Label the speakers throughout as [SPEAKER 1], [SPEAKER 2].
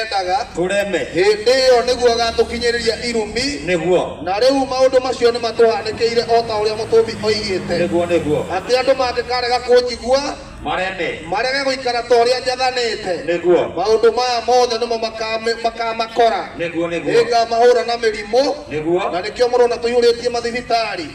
[SPEAKER 1] endaga,
[SPEAKER 2] Tũreme.
[SPEAKER 1] Hĩndĩ ĩyo nĩguo agatũkinyĩrĩria irumi.
[SPEAKER 2] Nĩguo.
[SPEAKER 1] Na rĩu maũndũ macio nĩ matũhanĩkĩire o ta ũrĩa Mũtũmbi oigĩte,
[SPEAKER 2] Nĩguo nĩguo.
[SPEAKER 1] atĩ andũ mangĩkarega kũnjigua,
[SPEAKER 2] Mareme.
[SPEAKER 1] Marege gũikara ta ũrĩa njathanĩte,
[SPEAKER 2] Nĩguo.
[SPEAKER 1] maũndũ maya mothe nĩmo makamakora.
[SPEAKER 2] Nĩguo nĩguo.
[SPEAKER 1] Nĩngamahũra na mĩrimũ,
[SPEAKER 2] Nĩguo.
[SPEAKER 1] na nĩkĩo mũrona tũiyũrĩtie mathibitarĩ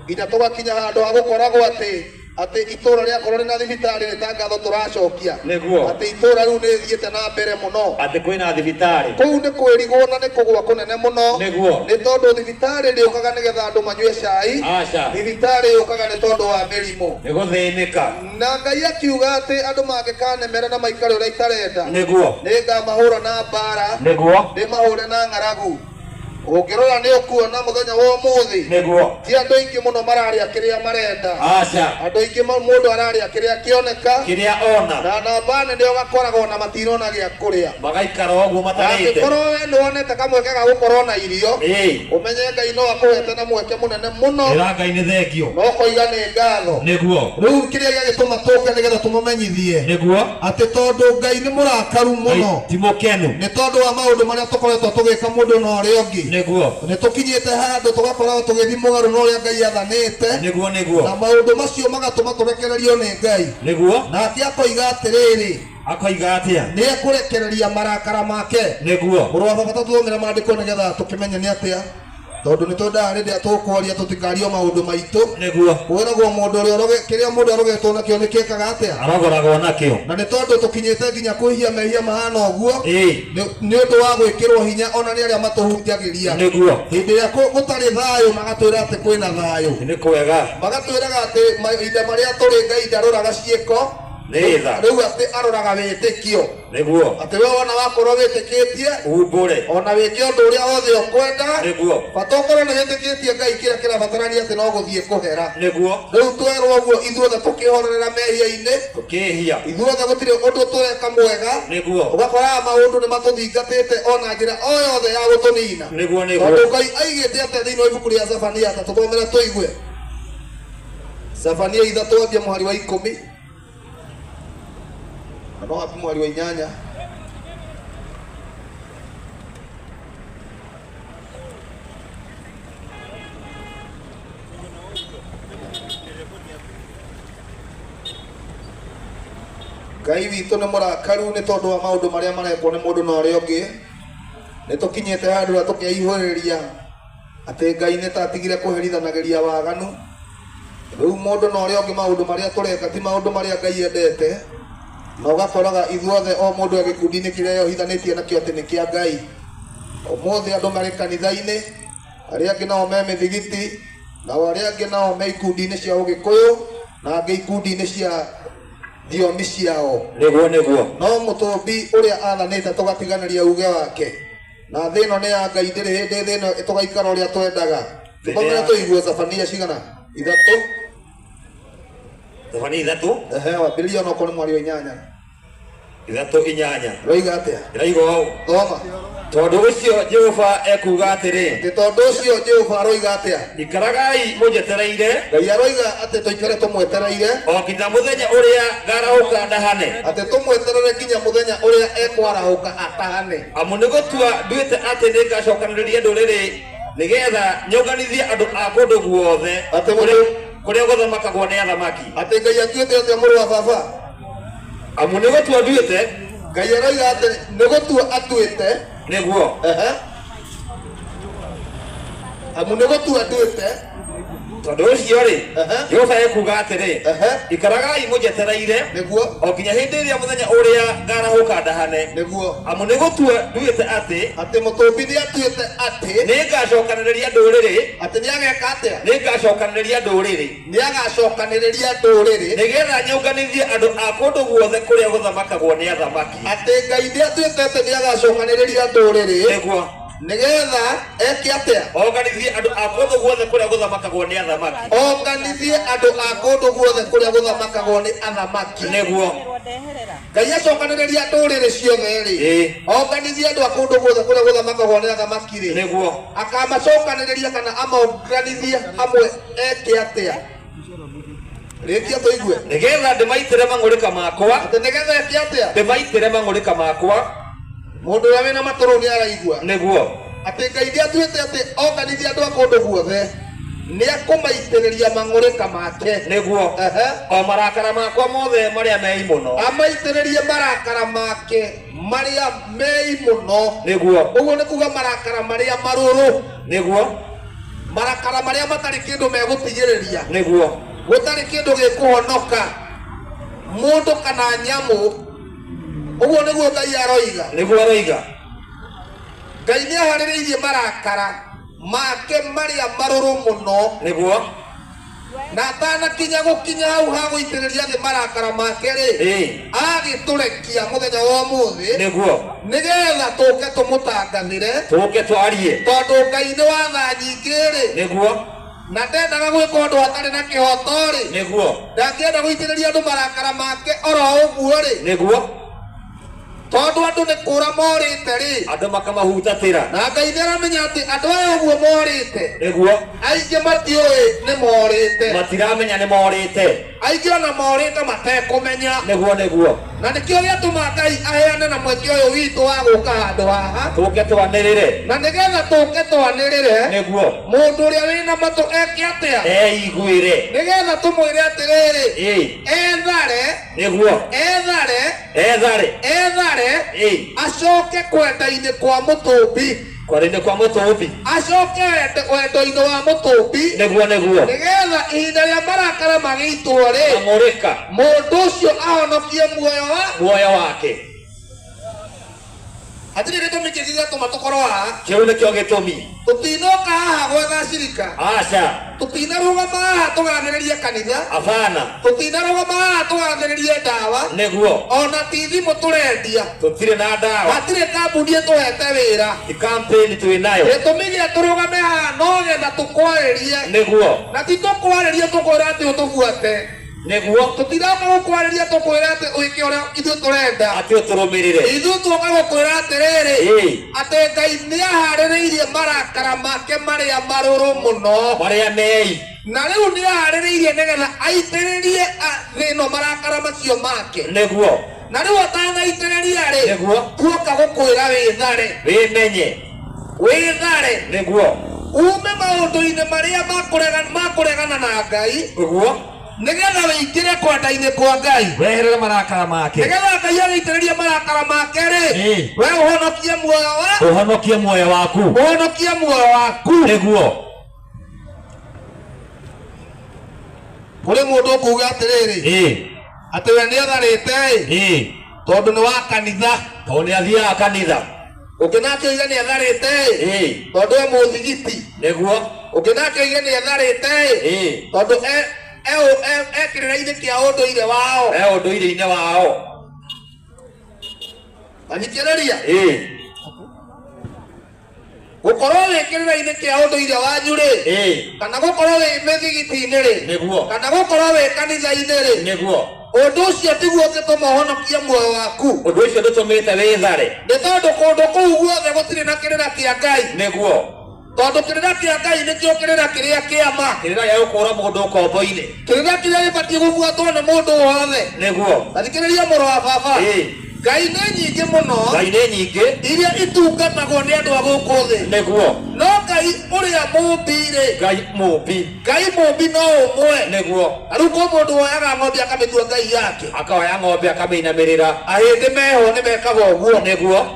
[SPEAKER 1] nginya tũgakinya handũ ha gũkoragwo atĩ itũũra rĩakorwo rĩna thibitarĩ nĩ ta ngatho tũracokia,
[SPEAKER 2] Nĩguo.
[SPEAKER 1] atĩ itũũra rĩu nĩ rĩthiĩte na mbere mũno.
[SPEAKER 2] Atĩ kwĩna thibitarĩ.
[SPEAKER 1] Kũu nĩ kwĩrigwo na nĩ kũgwa kũnene mũno,
[SPEAKER 2] Nĩguo.
[SPEAKER 1] nĩ tondũ thibitarĩ ndĩũkaga nĩgetha andũ manyue cai.
[SPEAKER 2] Aca.
[SPEAKER 1] Thibitarĩ yũkaga nĩ tondũ wa mĩrimũ.
[SPEAKER 2] Nĩ gũthĩnĩka.
[SPEAKER 1] Na Ngai akiuga atĩ andũ mangĩkanemera na maikare ũrĩa itarenda,
[SPEAKER 2] Nĩguo.
[SPEAKER 1] nĩngamahũra na mbaara,
[SPEAKER 2] Nĩguo.
[SPEAKER 1] ndĩmahũre na ng'aragu. Ũngĩrora nĩ ũkuona mũthenya wa ũmũthĩ,
[SPEAKER 2] Nĩguo.
[SPEAKER 1] ti andũ aingĩ mũno mararĩa kĩrĩa marenda.
[SPEAKER 2] Aca.
[SPEAKER 1] Andũ aingĩ mũndũ ararĩa kĩrĩa kĩoneka,
[SPEAKER 2] Kĩrĩa ona.
[SPEAKER 1] Na namba nene ũgakoragwo na matinona gĩa kũrĩa.
[SPEAKER 2] Magaikara ũguo matarĩte.
[SPEAKER 1] Angĩkorwo we nĩ wonete kamweke ga gũkorwo na irio, ũmenye Ngai no akũhete na mweke mũnene mũno.
[SPEAKER 2] Ĩra Ngai nĩ thengio.
[SPEAKER 1] No ũkoiga nĩ ngatho.
[SPEAKER 2] Nĩguo.
[SPEAKER 1] Rĩu kĩrĩa gĩagĩtũma tũke nĩgetha tũmũmenyithie,
[SPEAKER 2] Nĩguo.
[SPEAKER 1] atĩ tondũ Ngai nĩ mũrakaru mũno,
[SPEAKER 2] Ngai ti mũkenu.
[SPEAKER 1] Nĩ tondũ wa maũndũ marĩa tũkoretwo tũgĩka mũndũ na ũrĩa ũngĩ,
[SPEAKER 2] Nĩguo.
[SPEAKER 1] nĩ tũkinyĩte handũ tũgakoragwo tũgĩthiĩ mũgarũ na ũrĩa Ngai athanĩte,
[SPEAKER 2] Nĩguo nĩguo.
[SPEAKER 1] na maũndũ macio magatũma tũrekererio nĩ Ngai.
[SPEAKER 2] Nĩguo.
[SPEAKER 1] Nake akoiga atĩrĩrĩ,
[SPEAKER 2] Akoiga atĩa?
[SPEAKER 1] Nĩ ekũrekereria marakara make.
[SPEAKER 2] Nĩguo.
[SPEAKER 1] Mũrũ wa baba, tũthomere maandĩko nĩgetha tũkĩmenye nĩ atĩa, tondũ nĩ twendaga rĩrĩa tũkwaria tũtikario maũndũ maitũ.
[SPEAKER 2] Nĩguo.
[SPEAKER 1] Kwĩragwo mũndũ ũrĩa kĩrĩa mũndũ arogetwo nakĩo nĩ kĩkaga atĩa?
[SPEAKER 2] Arogoragwo nakĩo.
[SPEAKER 1] Na nĩ tondũ tũkinyĩte nginya kwĩhia mehia mahana ũguo, nĩ ũndũ wa gwĩkĩrwo hinya ona nĩ arĩa matũhunjagĩria.
[SPEAKER 2] Nĩguo.
[SPEAKER 1] Hĩndĩ ĩrĩa gũtarĩ thayũ magatwĩra atĩ kwĩna thayũ.
[SPEAKER 2] Nĩ kwega.
[SPEAKER 1] Magatwĩraga atĩ mahinda marĩa tũrĩ Ngai ndaroraga ciĩko,
[SPEAKER 2] Nĩ tha.
[SPEAKER 1] Rĩu atĩ aroraga wĩtĩkio.
[SPEAKER 2] Nĩguo.
[SPEAKER 1] Atĩ we wona wakorwo wĩtĩkĩtie,
[SPEAKER 2] Umbũre.
[SPEAKER 1] Ona wĩke ũndũ ũrĩa wothe ũkwenda,
[SPEAKER 2] Nĩguo.
[SPEAKER 1] Bata ũkorwo nĩ wĩtĩkĩtie Ngai, kĩrĩa kĩrabatarania atĩ no gũthiĩ kũhera.
[SPEAKER 2] Nĩguo.
[SPEAKER 1] Rĩu twerwo ũguo ithuothe tũkĩhorerera mehia-inĩ,
[SPEAKER 2] Tũkĩhia.
[SPEAKER 1] Ithuothe gũtirĩ ũndũ tũreka mwega.
[SPEAKER 2] Nĩguo.
[SPEAKER 1] Ũgakoraga maũndũ nĩ matũthingatĩte ona njĩra o yothe ya gũtũnina.
[SPEAKER 2] Nĩguo nĩguo.
[SPEAKER 1] Tondũ Ngai aigĩte atĩa thĩinĩ wa ibuku rĩa Zefania? Ta tũthomere tũigue. Zefania 3, ambia mũhari wa 10. Na no ambie mũhari wa 8. Ngai witũ nĩ mũrakaru nĩ tondũ wa maũndũ marĩa marekwo nĩ mũndũ na ũrĩa ũngĩ. Nĩ tũkinyĩte handũ rĩa tũkeihũrĩria atĩ Ngai nĩ tatigire kũherithanagĩria waganu. Rĩu mũndũ na ũrĩa ũngĩ maũndũ marĩa tũreka ti maũndũ marĩa Ngai endete, na ũgakoraga ithuothe o mũndũ e gĩkundi-inĩ kĩrĩa yohithanĩtie nakĩo atĩ nĩ kĩa Ngai. Ũmũthĩ andũ marĩ kanitha-inĩ, arĩa angĩ nao me mĩthigiti, nao arĩa angĩ nao me ikundi-inĩ cia Ũgĩkũyũ, na angĩ ikundi-inĩ cia thiomi ciao.
[SPEAKER 2] Nĩguo nĩguo.
[SPEAKER 1] No Mũtũmbi ũrĩa athanĩte tũgatiganĩria uge wake. Na thĩ ĩno nĩ ya Ngai, ndĩrĩ hĩndĩ thĩ ĩno tũgaikara ũrĩa twendaga. Tũthomere tũigue. Zefania cigana? 3.
[SPEAKER 2] Zefania 3.
[SPEAKER 1] Ehe, wambĩrĩria onokorwo nĩ mweri wa 8.
[SPEAKER 2] 3:8.
[SPEAKER 1] Roiga atĩa?
[SPEAKER 2] Ĩroiga ũũ.
[SPEAKER 1] Thoma.
[SPEAKER 2] Tondũ ũcio Jehova ekuuga atĩrĩ.
[SPEAKER 1] Atĩ tondũ ũcio Jehova aroiga atĩa?
[SPEAKER 2] Ikaragai mũnjetereire.
[SPEAKER 1] Ngai aroiga atĩ tũikare tũmwetereire.
[SPEAKER 2] O nginya mũthenya ũrĩa ngarahũka ndahane.
[SPEAKER 1] Atĩ tũmweterere nginya mũthenya ũrĩa ekwarahũka atahane.
[SPEAKER 2] Amu nĩ gũtua nduĩte atĩ nĩngacokanĩrĩria ndũrĩrĩ nĩgetha nyũnganithie andũ a kũndũ guothe
[SPEAKER 1] Atĩ
[SPEAKER 2] kũrĩa gũthamakagwo nĩ athamaki.
[SPEAKER 1] Atĩ Ngai atuĩte atĩa, mũrũ wa baba?
[SPEAKER 2] Amu nĩ gũtua nduĩte.
[SPEAKER 1] Ngai aroiga atĩ nĩ gũtua atuĩte.
[SPEAKER 2] Nĩguo.
[SPEAKER 1] Ehe. Amu nĩ gũtua nduĩte.
[SPEAKER 2] Tondũ ũcio rĩ, Jehova ekuuga atĩrĩ, ikaragai mũnjetereire,
[SPEAKER 1] Nĩguo.
[SPEAKER 2] o nginya hĩndĩ ĩrĩa mũthenya ũrĩa ngarahũka ndahane.
[SPEAKER 1] Nĩguo.
[SPEAKER 2] Amu nĩ gũtua nduĩte atĩ,
[SPEAKER 1] Atĩ Mũtũmbi nĩ atuĩte atĩ,
[SPEAKER 2] nĩngacokanĩrĩria ndũrĩrĩ.
[SPEAKER 1] Atĩ nĩ ageka atĩa?
[SPEAKER 2] Nĩngacokanĩrĩria ndũrĩrĩ.
[SPEAKER 1] Nĩ agacokanĩrĩria ndũrĩrĩ.
[SPEAKER 2] Nĩgetha nyũnganithie andũ a kũndũ guothe kũrĩa gũthamakagwo nĩ athamaki.
[SPEAKER 1] Atĩ Ngai nĩ atuĩte atĩ nĩ agacokanĩrĩria ndũrĩrĩ.
[SPEAKER 2] Nĩguo.
[SPEAKER 1] Nĩgetha eke atĩa?
[SPEAKER 2] Onganithie andũ a kũndũ guothe kũrĩa gũthamakagwo nĩ athamaki.
[SPEAKER 1] Onganithie andũ a kũndũ guothe kũrĩa gũthamakagwo nĩ athamaki.
[SPEAKER 2] Nĩguo.
[SPEAKER 1] Ngai acokanĩrĩria ndũrĩrĩ ciothe rĩ, onganithie andũ a kũndũ guothe kũrĩa gũthamakagwo nĩ athamaki rĩ,
[SPEAKER 2] Nĩguo.
[SPEAKER 1] Akamacokanĩrĩria kana amonganithie hamwe eke atĩa? Rĩkia tũigue.
[SPEAKER 2] Nĩgetha ndĩmaitĩre mang'ũrĩka makwa.
[SPEAKER 1] Atĩ nĩgetha eke atĩa?
[SPEAKER 2] Ndĩmaitĩre mang'ũrĩka makwa.
[SPEAKER 1] Mũndũ ũrĩa wĩna matũ rĩu nĩ araigua.
[SPEAKER 2] Nĩguo.
[SPEAKER 1] Atĩ Ngai nĩ atuĩte atĩ onganithia andũ a kũndũ guothe nĩ akũmaitĩrĩria mang'ũrĩka make.
[SPEAKER 2] Nĩguo.
[SPEAKER 1] Ehe.
[SPEAKER 2] O marakara makwa mothe marĩa mei mũno.
[SPEAKER 1] Amaitĩrĩrie marakara make marĩa mei mũno.
[SPEAKER 2] Nĩguo.
[SPEAKER 1] Ũguo nĩ kuga marakara marĩa marũrũ.
[SPEAKER 2] Nĩguo.
[SPEAKER 1] Marakara marĩa matarĩ kĩndũ megũtigĩrĩria.
[SPEAKER 2] Nĩguo.
[SPEAKER 1] Gũtarĩ kĩndũ gĩkũhonoka mũndũ kana nyamũ. Ũguo nĩguo Ngai aroiga.
[SPEAKER 2] Nĩguo aroiga.
[SPEAKER 1] Ngai nĩ aharĩrĩirie marakara make marĩa marũrũ mũno.
[SPEAKER 2] Nĩguo.
[SPEAKER 1] Na atanakinya gũkinya hau ha gũitĩrĩria thĩ marakara make rĩ, agĩtũrekia mũthenya wa ũmũthĩ.
[SPEAKER 2] Nĩguo.
[SPEAKER 1] Nĩgetha tũke tũmũtangathĩre.
[SPEAKER 2] Tũke twarie.
[SPEAKER 1] Tondũ Ngai nĩ wa tha nyingĩ rĩ.
[SPEAKER 2] Nĩguo.
[SPEAKER 1] Na ndendaga gwĩka ũndũ hatarĩ na kĩhoto rĩ.
[SPEAKER 2] Nĩguo.
[SPEAKER 1] Ndangĩenda gũitĩrĩria andũ marakara make oro ũguo rĩ.
[SPEAKER 2] Nĩguo.
[SPEAKER 1] Tondũ andũ nĩ kũra morĩte rĩ.
[SPEAKER 2] Andũ makamahutatĩra.
[SPEAKER 1] Na Ngai nĩ aramenya atĩ andũ aya ũguo morĩte.
[SPEAKER 2] Nĩguo.
[SPEAKER 1] Aingĩ matiũĩ nĩ morĩte.
[SPEAKER 2] Matiramenya nĩ morĩte.
[SPEAKER 1] Aingĩ ona morĩte matekũmenya.
[SPEAKER 2] Nĩguo nĩguo.
[SPEAKER 1] Na nĩkĩo gĩatũma Ngai aheane na mweke ũyũ witũ wa gũka handũ haha.
[SPEAKER 2] Tũke twanĩrĩre.
[SPEAKER 1] Na nĩgetha tũke twanĩrĩre.
[SPEAKER 2] Nĩguo.
[SPEAKER 1] Mũndũ ũrĩa wĩna matũ eke atĩa?
[SPEAKER 2] Eiguĩre.
[SPEAKER 1] Nĩgetha tũmwĩre atĩrĩrĩ. Ethare.
[SPEAKER 2] Nĩguo.
[SPEAKER 1] Ethare.
[SPEAKER 2] Ethare.
[SPEAKER 1] Ethare. Acoke kwenda-inĩ kwa mũtũmbi.
[SPEAKER 2] Kwenda-inĩ kwa mũtũmbi.
[SPEAKER 1] Acoke wendo-inĩ wa mũtũmbi.
[SPEAKER 2] Nĩguo nĩguo.
[SPEAKER 1] Nĩgetha ihinda rĩa marakara magĩitwo rĩ.
[SPEAKER 2] Mang'ũrĩka.
[SPEAKER 1] Mũndũ ũcio ahonokie muoyo wa.
[SPEAKER 2] Muoyo wake.
[SPEAKER 1] Hatirĩ gĩtũmi kĩngĩ gĩatũma tũkorwo haha.
[SPEAKER 2] Kĩu nĩkĩo gĩtũmi.
[SPEAKER 1] Tũtinoka haha gwetha cirika.
[SPEAKER 2] Aca.
[SPEAKER 1] Tũtinarũgama haha tũgathĩrĩrie kanitha.
[SPEAKER 2] Abana.
[SPEAKER 1] Tũtinarũgama haha tũgathĩrĩrie ndawa.
[SPEAKER 2] Nĩguo.
[SPEAKER 1] Ona ti thimũ tũrendia.
[SPEAKER 2] Tũtirĩ na ndawa.
[SPEAKER 1] Hatirĩ kambuni ĩtũhete wĩra.
[SPEAKER 2] Ti campaign twĩ nayo.
[SPEAKER 1] Gĩtũmi gĩa tũrũgame haha no getha tũkwarĩrie.
[SPEAKER 2] Nĩguo.
[SPEAKER 1] Na ti tũkwarĩrie tũkwĩra atĩ ũtũbuate.
[SPEAKER 2] Nĩguo.
[SPEAKER 1] Tũtiroka gũkwarĩria tũkwĩra atĩ wĩke ũrĩa ithuĩ tũrenda.
[SPEAKER 2] Atĩ ũtũrũmĩrĩre.
[SPEAKER 1] Ithuĩ tuoka gũkwĩra atĩrĩrĩ. Atĩ Ngai nĩ aharĩrĩirie marakara make marĩa marũrũ mũno.
[SPEAKER 2] Marĩa mei.
[SPEAKER 1] Na rĩu nĩ aharĩrĩirie nĩgetha aitĩrĩrie thĩ ĩno marakara macio make.
[SPEAKER 2] Nĩguo.
[SPEAKER 1] Na rĩu atanaitĩrĩria rĩ.
[SPEAKER 2] Nĩguo.
[SPEAKER 1] Tuoka gũkwĩra wĩthare.
[SPEAKER 2] Wĩmenye.
[SPEAKER 1] Wĩthare.
[SPEAKER 2] Nĩguo.
[SPEAKER 1] Ume maũndũ-inĩ marĩa makũregana na Ngai.
[SPEAKER 2] Nĩguo.
[SPEAKER 1] Nĩgetha wĩingĩre kwenda-inĩ kwa Ngai.
[SPEAKER 2] Weherere marakara make.
[SPEAKER 1] Nĩgetha Ngai agĩitĩrĩrie marakara make rĩ. We ũhonokie muoyo wa.
[SPEAKER 2] Ũhonokie muoyo waku.
[SPEAKER 1] Ũhonokie muoyo waku.
[SPEAKER 2] Nĩguo.
[SPEAKER 1] Kũrĩ mũndũ ũkuga atĩrĩrĩ. Atĩ we nĩ atharĩte ĩ. Tondũ nĩ wa kanitha.
[SPEAKER 2] Tondũ nĩ athiaga kanitha.
[SPEAKER 1] Ũngĩ nake oiga nĩ atharĩte ĩ. Tondũ e mũthigiti.
[SPEAKER 2] Nĩguo.
[SPEAKER 1] Ũngĩ nake oiga nĩ atharĩte ĩ. Tondũ e kĩrĩra-inĩ kĩa ũndũire wao.
[SPEAKER 2] E ũndũire-inĩ wao.
[SPEAKER 1] Thikĩrĩria. Gũkorwo wĩ kĩrĩra-inĩ kĩa ũndũire wanyu rĩ. Kana gũkorwo wĩ mĩthigiti-inĩ rĩ.
[SPEAKER 2] Nĩguo.
[SPEAKER 1] Kana gũkorwo wĩ kanitha-inĩ rĩ.
[SPEAKER 2] Nĩguo.
[SPEAKER 1] Ũndũ ũcio tiguo ũngĩtũma ũhonokie muoyo waku.
[SPEAKER 2] Ũndũ ũcio ndũtũmĩte wĩthare.
[SPEAKER 1] Nĩ tondũ kũndũ kũu guothe gũtirĩ na kĩrĩra kĩa Ngai.
[SPEAKER 2] Nĩguo.
[SPEAKER 1] Tondũ kĩrĩra kĩa Ngai nĩkĩo kĩrĩra kĩrĩa kĩa ma.
[SPEAKER 2] Kĩrĩra gĩa gũkũra mũndũ ũkombo-inĩ.
[SPEAKER 1] Kĩrĩra kĩrĩa gĩbatiĩ gũbuatwo nĩ mũndũ wothe.
[SPEAKER 2] Nĩguo.
[SPEAKER 1] Ta thikĩrĩria mũrũ wa baba. Ngai nĩ nyingĩ mũno.
[SPEAKER 2] Ngai nĩ nyingĩ.
[SPEAKER 1] Iria itungatagwo nĩ andũ a gũkũ thĩ.
[SPEAKER 2] Nĩguo.
[SPEAKER 1] No Ngai ũrĩa mũũmbi rĩ.
[SPEAKER 2] Ngai mũũmbi.
[SPEAKER 1] Ngai mũũmbi no ũmwe.
[SPEAKER 2] Nĩguo.
[SPEAKER 1] Na rĩu kwĩ mũndũ woyaga ng'ombe akamĩtua Ngai yake.
[SPEAKER 2] Akoya ng'ombe akamĩinamĩrĩra.
[SPEAKER 1] Ahĩndĩ meho nĩ mekaga ũguo.
[SPEAKER 2] Nĩguo.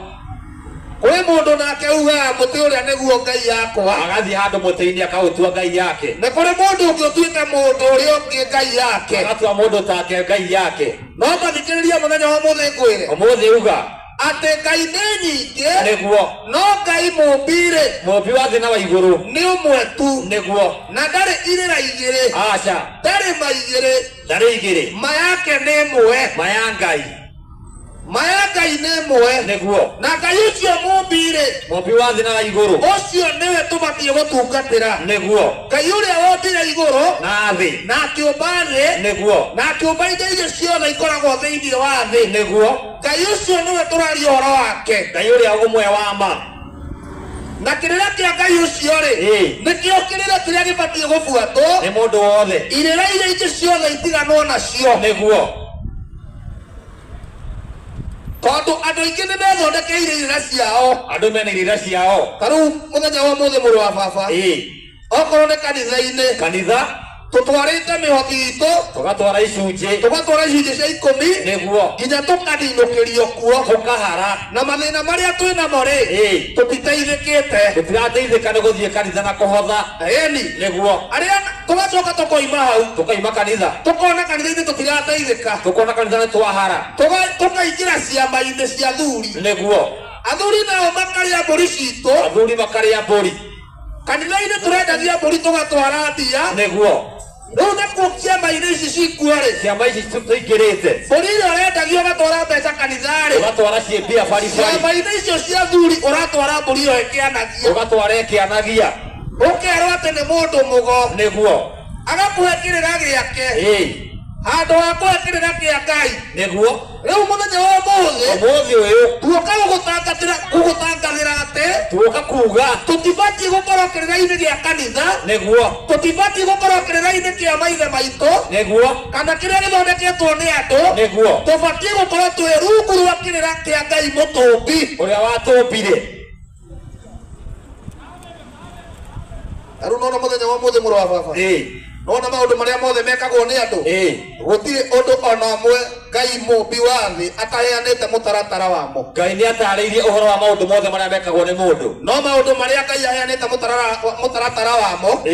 [SPEAKER 1] Kũrĩ mũndũ nake ugaga mũtĩ ũrĩa nĩguo Ngai yakwa.
[SPEAKER 2] Agathiĩ handũ mũtĩ-inĩ akaũtua Ngai yake.
[SPEAKER 1] Nĩ kũrĩ mũndũ ũngĩ ũtuĩte mũndũ ũrĩa ũngĩ Ngai yake.
[SPEAKER 2] Agatua mũndũ take Ngai yake.
[SPEAKER 1] No mathikĩrĩria mũthenya wa ũmũthĩ ngwĩre.
[SPEAKER 2] Ũmũthĩ uga.
[SPEAKER 1] Atĩ Ngai nĩ nyingĩ.
[SPEAKER 2] Nĩguo.
[SPEAKER 1] No Ngai mũũmbi rĩ.
[SPEAKER 2] Mũũmbi wa thĩ na wa igũrũ.
[SPEAKER 1] Nĩ ũmwe tu.
[SPEAKER 2] Nĩguo.
[SPEAKER 1] Na ndarĩ irĩra igĩrĩ.
[SPEAKER 2] Aca.
[SPEAKER 1] Ndarĩ ma igĩrĩ.
[SPEAKER 2] Ndarĩ igĩrĩ.
[SPEAKER 1] Ma yake nĩ ĩmwe.
[SPEAKER 2] Ma ya Ngai.
[SPEAKER 1] Ma ya Ngai nĩ ĩmwe.
[SPEAKER 2] Nĩguo.
[SPEAKER 1] Na Ngai ũcio mũũmbi rĩ.
[SPEAKER 2] Mũũmbi wa thĩ na wa igũrũ.
[SPEAKER 1] Ũcio nĩwe tũbatiĩ gũtungatĩra.
[SPEAKER 2] Nĩguo.
[SPEAKER 1] Ngai ũrĩa wombire igũrũ.
[SPEAKER 2] Na thĩ.
[SPEAKER 1] Na akĩũmba thĩ.
[SPEAKER 2] Nĩguo.
[SPEAKER 1] Na akĩũmba indo iria ciothe ikoragwo thĩinĩ wa thĩ.
[SPEAKER 2] Nĩguo.
[SPEAKER 1] Ngai ũcio nĩwe tũraria ũhoro wake.
[SPEAKER 2] Ngai ũrĩa ũmwe wa ma.
[SPEAKER 1] Na kĩrĩra kĩa Ngai ũcio rĩ. Nĩkĩo kĩrĩra kĩrĩa gĩbatiĩ gũbuatwo.
[SPEAKER 2] Nĩ mũndũ wothe.
[SPEAKER 1] Irĩra iria ingĩ ciothe itiganwo nacio.
[SPEAKER 2] Nĩguo.
[SPEAKER 1] Tondũ andũ aingĩ nĩ methondekeire irĩra ciao.
[SPEAKER 2] Andũ mena irĩra ciao.
[SPEAKER 1] Ta rĩu mũthenya wa ũmũthĩ, mũrũ wa baba, okorwo nĩ kanitha-inĩ,
[SPEAKER 2] Kanitha,
[SPEAKER 1] tũtwarĩte mĩhothi itũ,
[SPEAKER 2] tũgatwara icunjĩ,
[SPEAKER 1] tũgatwara icunjĩ cia 10, nginya tũkaninũkĩrio kuo,
[SPEAKER 2] Tũkahara.
[SPEAKER 1] Na mathĩna marĩa twĩ namo rĩ, tũtiteithĩkĩte.
[SPEAKER 2] Tũtirateithĩka nĩ gũthiĩ kanitha na kũhotha.
[SPEAKER 1] Ĩni. Arĩa tũgacoka tũkoima hau,
[SPEAKER 2] Tũkaima kanitha,
[SPEAKER 1] tũkona kanitha-inĩ tũtirateithĩka,
[SPEAKER 2] tũkona kanitha nĩ twahara.
[SPEAKER 1] Tũkaingĩra ciama-inĩ cia thuri. Athuri nao makarĩa mbũri citũ.
[SPEAKER 2] Athuri makarĩa mbũri.
[SPEAKER 1] Kanitha-inĩ tũrendagia mbũri tũgatwara mbia. Rĩu nakuo ciama-inĩ ici cikuo rĩ,
[SPEAKER 2] Ciama ici tũingĩrĩte,
[SPEAKER 1] mbũri ĩrĩa ũrendagia ũgatwara mbeca kanitha-rĩ,
[SPEAKER 2] ũgatwara ciĩ mbia baribari,
[SPEAKER 1] ciama-inĩ icio cia thuri ũratwara mbũri ĩyo ĩkĩanagia,
[SPEAKER 2] ũgatwara ĩkĩanagia,
[SPEAKER 1] ũkerwo atĩ nĩ mũndũ mũgo, Agakũhe kĩrĩra gĩake handũ ha kũhe kĩrĩra kĩa Ngai. Rĩu mũthenya wa ũmũthĩ,
[SPEAKER 2] Ũmũthĩ ũyũ,
[SPEAKER 1] tuoka gũgũtangathĩra atĩ
[SPEAKER 2] tuoka kuga
[SPEAKER 1] tũtibatiĩ gũkorwo kĩrĩra-inĩ gĩa kanitha, tũtibatiĩ gũkorwo kĩrĩra-inĩ kĩa maithe maitũ, kana kĩrĩa gĩthondeketwo nĩ andũ. Tũbatiĩ gũkorwo twĩ rungu rwa kĩrĩra kĩa Ngai mũtũmbi,
[SPEAKER 2] ũrĩa watũmbire.
[SPEAKER 1] Rĩu nona mũthenya wa ũmũthĩ, mũrũ wa baba, nona maũndũ marĩa mothe mekagwo nĩ andũ, gũtirĩ ũndũ ona ũmwe Ngai mũmbi wa thĩ ataheanĩte mũtaratara wamo.
[SPEAKER 2] Ngai nĩ atarĩirie ũhoro wa maũndũ mothe marĩa mekagwo nĩ mũndũ.
[SPEAKER 1] No maũndũ marĩa Ngai aheanĩte mũtaratara wamo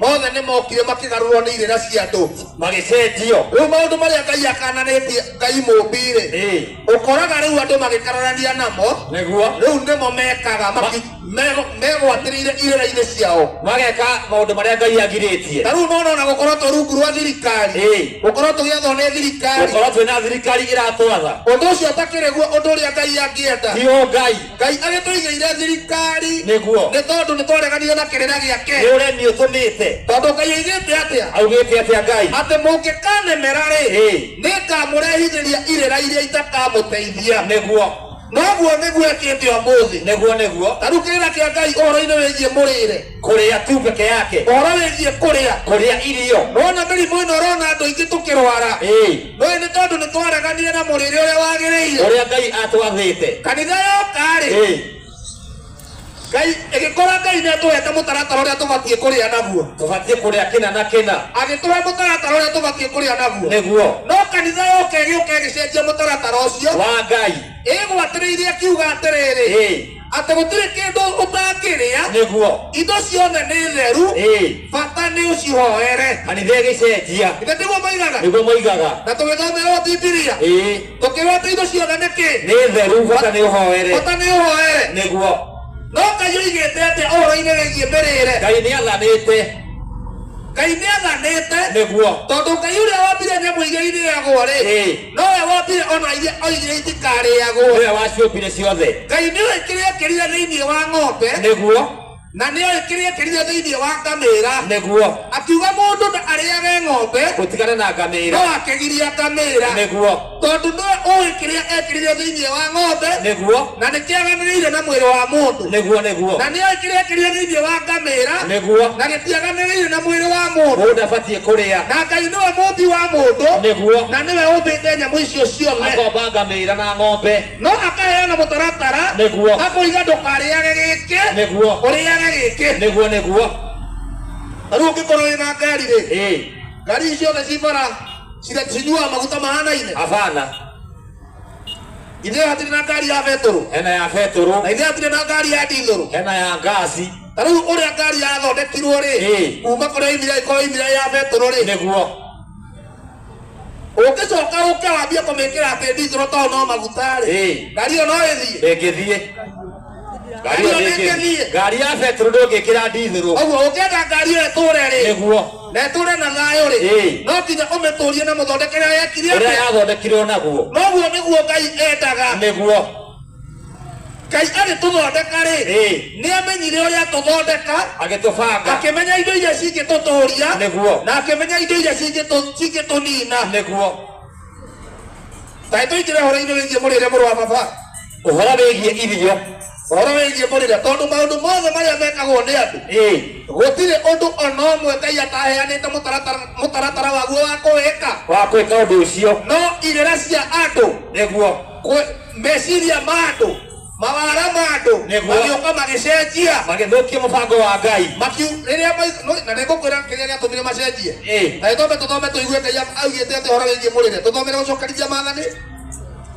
[SPEAKER 1] mothe nĩ mokire makĩgarũrwo nĩ irĩra cia andũ,
[SPEAKER 2] Magĩcenjio.
[SPEAKER 1] Rĩu maũndũ marĩa Ngai akananĩtie, Ngai mũmbi-rĩ, ũkoraga rĩu andũ magĩkararania namo. Rĩu nĩmo mekaga megwatĩrĩire irĩra-inĩ ciao,
[SPEAKER 2] Mageka maũndũ marĩa Ngai agirĩtie.
[SPEAKER 1] Ta rĩu nona ona gũkorwo twĩ rungu rwa thirikari, gũkorwo tũgĩathwo nĩ thirikari,
[SPEAKER 2] Gũkorwo twĩna thirikari ĩratwatha,
[SPEAKER 1] ũndũ ũcio ũtakĩrĩ guo ũndũ ũrĩa Ngai angĩenda.
[SPEAKER 2] Ti o Ngai.
[SPEAKER 1] Ngai agĩtũigĩire thirikari nĩ tondũ nĩ twareganire na kĩrĩra gĩake.
[SPEAKER 2] Nĩ ũremi ũtũmĩte.
[SPEAKER 1] Tondũ Ngai oigĩte atĩa?
[SPEAKER 2] Augĩte atĩa Ngai?
[SPEAKER 1] Atĩ mũngĩkanemera rĩ, nĩ ngamũrehithĩria irĩra iria itakamũteithia. Noguo nĩguo ĩkĩte ũmũthĩ.
[SPEAKER 2] Nĩguo nĩguo.
[SPEAKER 1] Ta rĩu kĩrĩra kĩa Ngai ũhoro-inĩ wĩgiĩ mũrĩre,
[SPEAKER 2] Kũrĩa tu peke yake,
[SPEAKER 1] ũhoro wĩgiĩ kũrĩa,
[SPEAKER 2] kũrĩa irio.
[SPEAKER 1] Nona mĩrimũ ĩno ũrona andũ aingĩ tũkĩrwara, nũĩ nĩ tondũ nĩ twareganire na mũrĩre ũrĩa wagĩrĩire,
[SPEAKER 2] ũrĩa Ngai atwathĩte.
[SPEAKER 1] Kanitha yoka-rĩ, Ngai ĩgĩkora Ngai nĩ atũhete mũtaratara ũrĩa tũbatiĩ kũrĩa naguo.
[SPEAKER 2] Tũbatiĩ kũrĩa kĩna na kĩna.
[SPEAKER 1] Agĩtũhe mũtaratara ũrĩa tũbatiĩ kũrĩa naguo. No kanitha yoka ĩgĩũka ĩgĩcenjia mũtaratara ũcio
[SPEAKER 2] wa Ngai.
[SPEAKER 1] Ĩgwatĩrĩirie akiuga atĩrĩrĩ, atĩ gũtirĩ kĩndũ ũtangĩrĩa, indo ciothe nĩ theru, bata nĩ ũcihoere.
[SPEAKER 2] Kanitha ĩgĩcenjia.
[SPEAKER 1] Ithe tiguo moigaga?
[SPEAKER 2] Nĩguo moigaga.
[SPEAKER 1] Na tũgĩthomerwo Bibilia, tũkĩrwo atĩ indo ciothe nĩ kĩ?
[SPEAKER 2] Nĩ theru, bata nĩ ũhoere.
[SPEAKER 1] Bata nĩ ũhoere. No Ngai oigĩte atĩa ũhoro-inĩ wĩgiĩ mĩrĩre?
[SPEAKER 2] Ngai nĩ athanĩte.
[SPEAKER 1] Ngai nĩ athanĩte. Tondũ Ngai ũrĩa wombire nyamũ iria irĩagwo rĩ, nowe wombire ona iria oigire itikarĩagwo.
[SPEAKER 2] Nĩwe waciũmbire ciothe.
[SPEAKER 1] Ngai nĩoĩ kĩrĩa ekĩrire thĩinĩ wa ng'ombe, na nĩoĩ kĩrĩa ekĩrire thĩinĩ wa ngamĩra. Akiuga mũndũ na arĩage ng'ombe,
[SPEAKER 2] Gũtigane na
[SPEAKER 1] no
[SPEAKER 2] ngamĩra.
[SPEAKER 1] Akĩgiria ngamĩra, Tondũ nĩwe ũĩ kĩrĩa ekĩrire thĩinĩ wa ng'ombe, na nĩ kĩaganĩrĩire na mwĩrĩ wa mũndũ,
[SPEAKER 2] Nĩguo nĩguo.
[SPEAKER 1] Na nĩoĩ kĩrĩa ekĩrire thĩinĩ wa ngamĩra, na gĩtiaganĩrĩire na mwĩrĩ wa mũndũ.
[SPEAKER 2] Mũndũ abatiĩ kũrĩa.
[SPEAKER 1] Na Ngai nĩwe mũmbi wa mũndũ, na nĩwe ũmbĩte nyamũ icio ciothe.
[SPEAKER 2] Akomba ngamĩra na ng'ombe.
[SPEAKER 1] No akaheana mũtaratara, akoiga ndũkarĩage gĩkĩ, ũrĩage gĩkĩ.
[SPEAKER 2] Nĩguo nĩguo.
[SPEAKER 1] Ta rĩu ũngĩkorwo wĩna ngari rĩ, ngari ici ciothe ci bara cinyuaga maguta mahanaine?
[SPEAKER 2] Hapana.
[SPEAKER 1] Ithuĩ hatirĩ na ngari ya betũrũ?
[SPEAKER 2] Hena ya betũrũ.
[SPEAKER 1] Na ithuĩ hatirĩ na ngari ya ndithũrũ?
[SPEAKER 2] Hena ya ngasi.
[SPEAKER 1] Ta rĩu ũrĩa ngari yathondekirwo rĩ, kuma kũrĩa oimire ĩkorwo oimire ya betũrũ rĩ, Ũngĩcoka ũke wambie kũmĩkĩra atĩ ndithũrũ tondũ no maguta rĩ, ngari ĩyo no ĩthiĩ?
[SPEAKER 2] Ndĩngĩthiĩ.
[SPEAKER 1] Ngari ĩyo ndĩngĩthiĩ.
[SPEAKER 2] Ngari ya betũrũ ndũngĩkĩra ndithũrũ.
[SPEAKER 1] Ũguo ũngĩenda ngari ĩyo ĩtũre rĩ, na ĩtũre na thayũ rĩ, no nginya ũmĩtũrie na mũthondekere ũrĩa yekire
[SPEAKER 2] Ũrĩa
[SPEAKER 1] atĩa?
[SPEAKER 2] Yathondekirwo naguo.
[SPEAKER 1] Noguo nĩguo Ngai endaga. Ngai agĩtũthondeka rĩ, nĩ amenyire ũrĩa tũthondeka,
[SPEAKER 2] Agĩtũbanga.
[SPEAKER 1] Akĩmenya indo iria cingĩtũtũria, na akĩmenya indo iria cingĩtũnina. Ta tũingĩre ũhoro-inĩ wĩgiĩ mũrĩre, mũrũ wa baba.
[SPEAKER 2] Ũhoro wĩgiĩ irio.
[SPEAKER 1] Ũhoro wĩgiĩ mũrĩre, tondũ maũndũ mothe marĩa mekagwo nĩ andũ, gũtirĩ ũndũ ona ũmwe Ngai ataheanĩte mũtaratara waguo wa kũwĩka,
[SPEAKER 2] Wa gwĩka ũndũ ũcio.
[SPEAKER 1] No irĩra cia andũ Meciria ma andũ, mawara ma andũ
[SPEAKER 2] Nĩguo.
[SPEAKER 1] magĩũka magĩcenjia,
[SPEAKER 2] Magĩthũkia mũbango wa Ngai.
[SPEAKER 1] Makiu rĩrĩa na nĩngũkwĩra kĩrĩa gĩatũmire macenjie. Na nĩtwambe tũthome tũigue Ngai augĩte atĩ ũhoro wĩgiĩ mũrĩre. Tũthomere gũcokerithia maathani.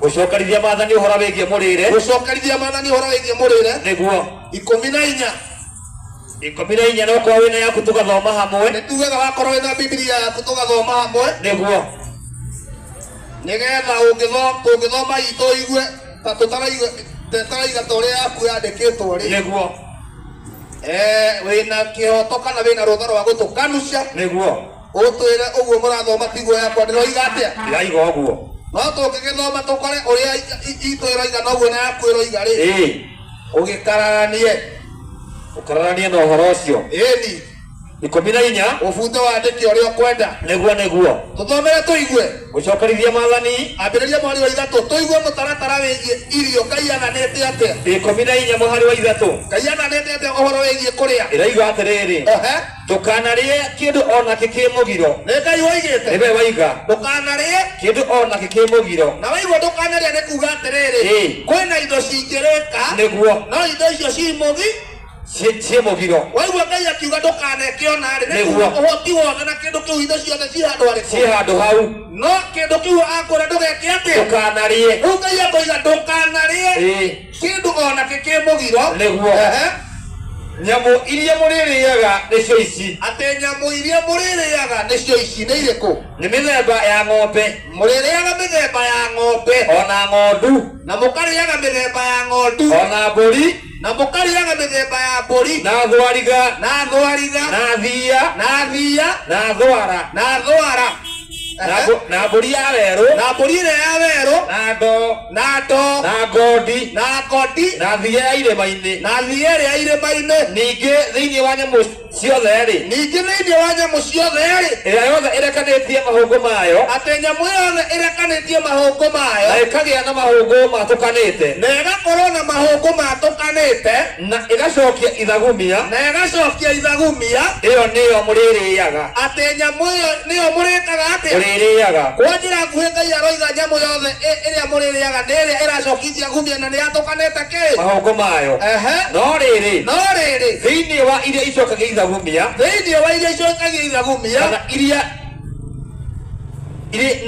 [SPEAKER 2] Gũcokerithia maathani ũhoro wĩgiĩ mũrĩre.
[SPEAKER 1] Gũcokerithia maathani ũhoro wĩgiĩ mũrĩre.
[SPEAKER 2] Nĩguo.
[SPEAKER 1] 14.
[SPEAKER 2] 14, no korwo wĩna yaku tũgathoma hamwe.
[SPEAKER 1] Nĩ tugaga wakorwo wĩna Bibilia yaku tũgathoma hamwe.
[SPEAKER 2] Nĩguo.
[SPEAKER 1] Nĩgetha tũngĩthoma itũ igue ta tũtaraiga ta ũrĩa yaku yandĩkĩtwo rĩ.
[SPEAKER 2] Nĩguo.
[SPEAKER 1] Wĩna kĩhoto kana wĩna rũtha rwa gũtũkanuca.
[SPEAKER 2] Nĩguo.
[SPEAKER 1] Ũtwĩre ũguo mũrathoma tiguo yakwa ndĩroiga atĩa.
[SPEAKER 2] Ndĩraiga ũguo.
[SPEAKER 1] No tũngĩgĩthoma tũkore ũrĩa itũ ĩroiga noguo na yaku ĩroiga rĩ. Ũgĩkararanie.
[SPEAKER 2] Ũkararanie na ũhoro ũcio.
[SPEAKER 1] Ĩni.
[SPEAKER 2] 14.
[SPEAKER 1] Ũbute wandĩke ũrĩa ũkwenda.
[SPEAKER 2] Nĩguo nĩguo.
[SPEAKER 1] Tũthomere tũigue.
[SPEAKER 2] Gũcokerithia maathani.
[SPEAKER 1] Ambĩrĩria mweri wa 3 tũigue mũtaratara wĩgiĩ irio Ngai athanĩte atĩa.
[SPEAKER 2] 14 mũhari wa 3.
[SPEAKER 1] Ngai athanĩte atĩa ũhoro wĩgiĩ kũrĩa.
[SPEAKER 2] Ĩraiga atĩrĩrĩ. Ndũkanarĩe kĩndũ o nakĩ kĩ mũgiro.
[SPEAKER 1] Nĩ Ngai woigĩte.
[SPEAKER 2] Nĩwe waiga.
[SPEAKER 1] Ndũkanarĩe
[SPEAKER 2] kĩndũ o nakĩ kĩ mũgiro.
[SPEAKER 1] Na waigua ndũkanarĩe nĩ kuga atĩrĩrĩ. Kwĩna indo cingĩrĩka.
[SPEAKER 2] Nĩguo.
[SPEAKER 1] No indo icio ci mũgi.
[SPEAKER 2] Ciĩ mũgiro.
[SPEAKER 1] Waigua Ngai akiuga ndũkaneke ona rĩ, nĩ kuga ũhoti wothe na kĩndũ kĩu indo ciothe ci handũ harĩkũ?
[SPEAKER 2] Ciĩ handũ hau.
[SPEAKER 1] No kĩndũ kĩu akwĩra ndũgeke atĩa?
[SPEAKER 2] Ndũkanarĩe.
[SPEAKER 1] Rĩu Ngai akoiga ndũkanarĩe kĩndũ o nakĩ kĩ mũgiro.
[SPEAKER 2] Nĩguo. Nyamũ iria mũrĩrĩaga nĩcio ici.
[SPEAKER 1] Atĩ nyamũ iria mũrĩrĩaga nĩcio ici nĩ irĩkũ?
[SPEAKER 2] Nĩ mĩthemba ya ng'ombe.
[SPEAKER 1] Mũrĩrĩaga mĩthemba ya ng'ombe.
[SPEAKER 2] Ona ng'ondu.
[SPEAKER 1] Na mũkarĩaga mĩthemba ya ng'ondu.
[SPEAKER 2] Ona mbũri.
[SPEAKER 1] Na mũkarĩaga mĩthemba ya mbũri.
[SPEAKER 2] Na thwariga.
[SPEAKER 1] Na thwariga.
[SPEAKER 2] Na thiia.
[SPEAKER 1] Na thiia.
[SPEAKER 2] Na thwara.
[SPEAKER 1] Na thwara.
[SPEAKER 2] Na mbũri ya werũ.
[SPEAKER 1] Na mbũri ĩrĩa ya werũ.
[SPEAKER 2] Na ndoo.
[SPEAKER 1] Na ndoo.
[SPEAKER 2] Na ngondi.
[SPEAKER 1] Na ngondi.
[SPEAKER 2] Na thiia ya irĩma-inĩ.
[SPEAKER 1] Na thiia ĩrĩa ya irĩma-inĩ.
[SPEAKER 2] Ningĩ thĩinĩ wa nyamũ ciothe rĩ.
[SPEAKER 1] Ningĩ thĩinĩ wa nyamũ ciothe rĩ.
[SPEAKER 2] Ĩrĩa yothe ĩrekanĩtie mahũngũ mayo.
[SPEAKER 1] Atĩ nyamũ yothe ĩrekanĩtie mahũngũ mayo.
[SPEAKER 2] Na ĩkagĩa na mahũngũ matũkanĩte.
[SPEAKER 1] Na ĩgakorwo na mahũngũ matũkanĩte.
[SPEAKER 2] Na ĩgacokia ithagumia.
[SPEAKER 1] Na ĩgacokia ithagumia.
[SPEAKER 2] Ĩyo nĩyo mũrĩrĩaga.
[SPEAKER 1] Atĩ nyamũ ĩyo nĩyo mũrĩkaga atĩa?
[SPEAKER 2] Mũrĩrĩaga.
[SPEAKER 1] Kwa njĩra nguhĩ Ngai aroiga nyamũ yothe ĩrĩa mũrĩrĩaga nĩ ĩrĩa ĩracokia ithagumia na nĩ yatũkanĩte kĩ?
[SPEAKER 2] Mahũngũ mayo. No rĩrĩ.
[SPEAKER 1] No rĩrĩ.
[SPEAKER 2] Thĩinĩ wa iria icokagia ithagumia.
[SPEAKER 1] Thĩinĩ wa iria icokagia ithagumia.
[SPEAKER 2] Kana iria irĩ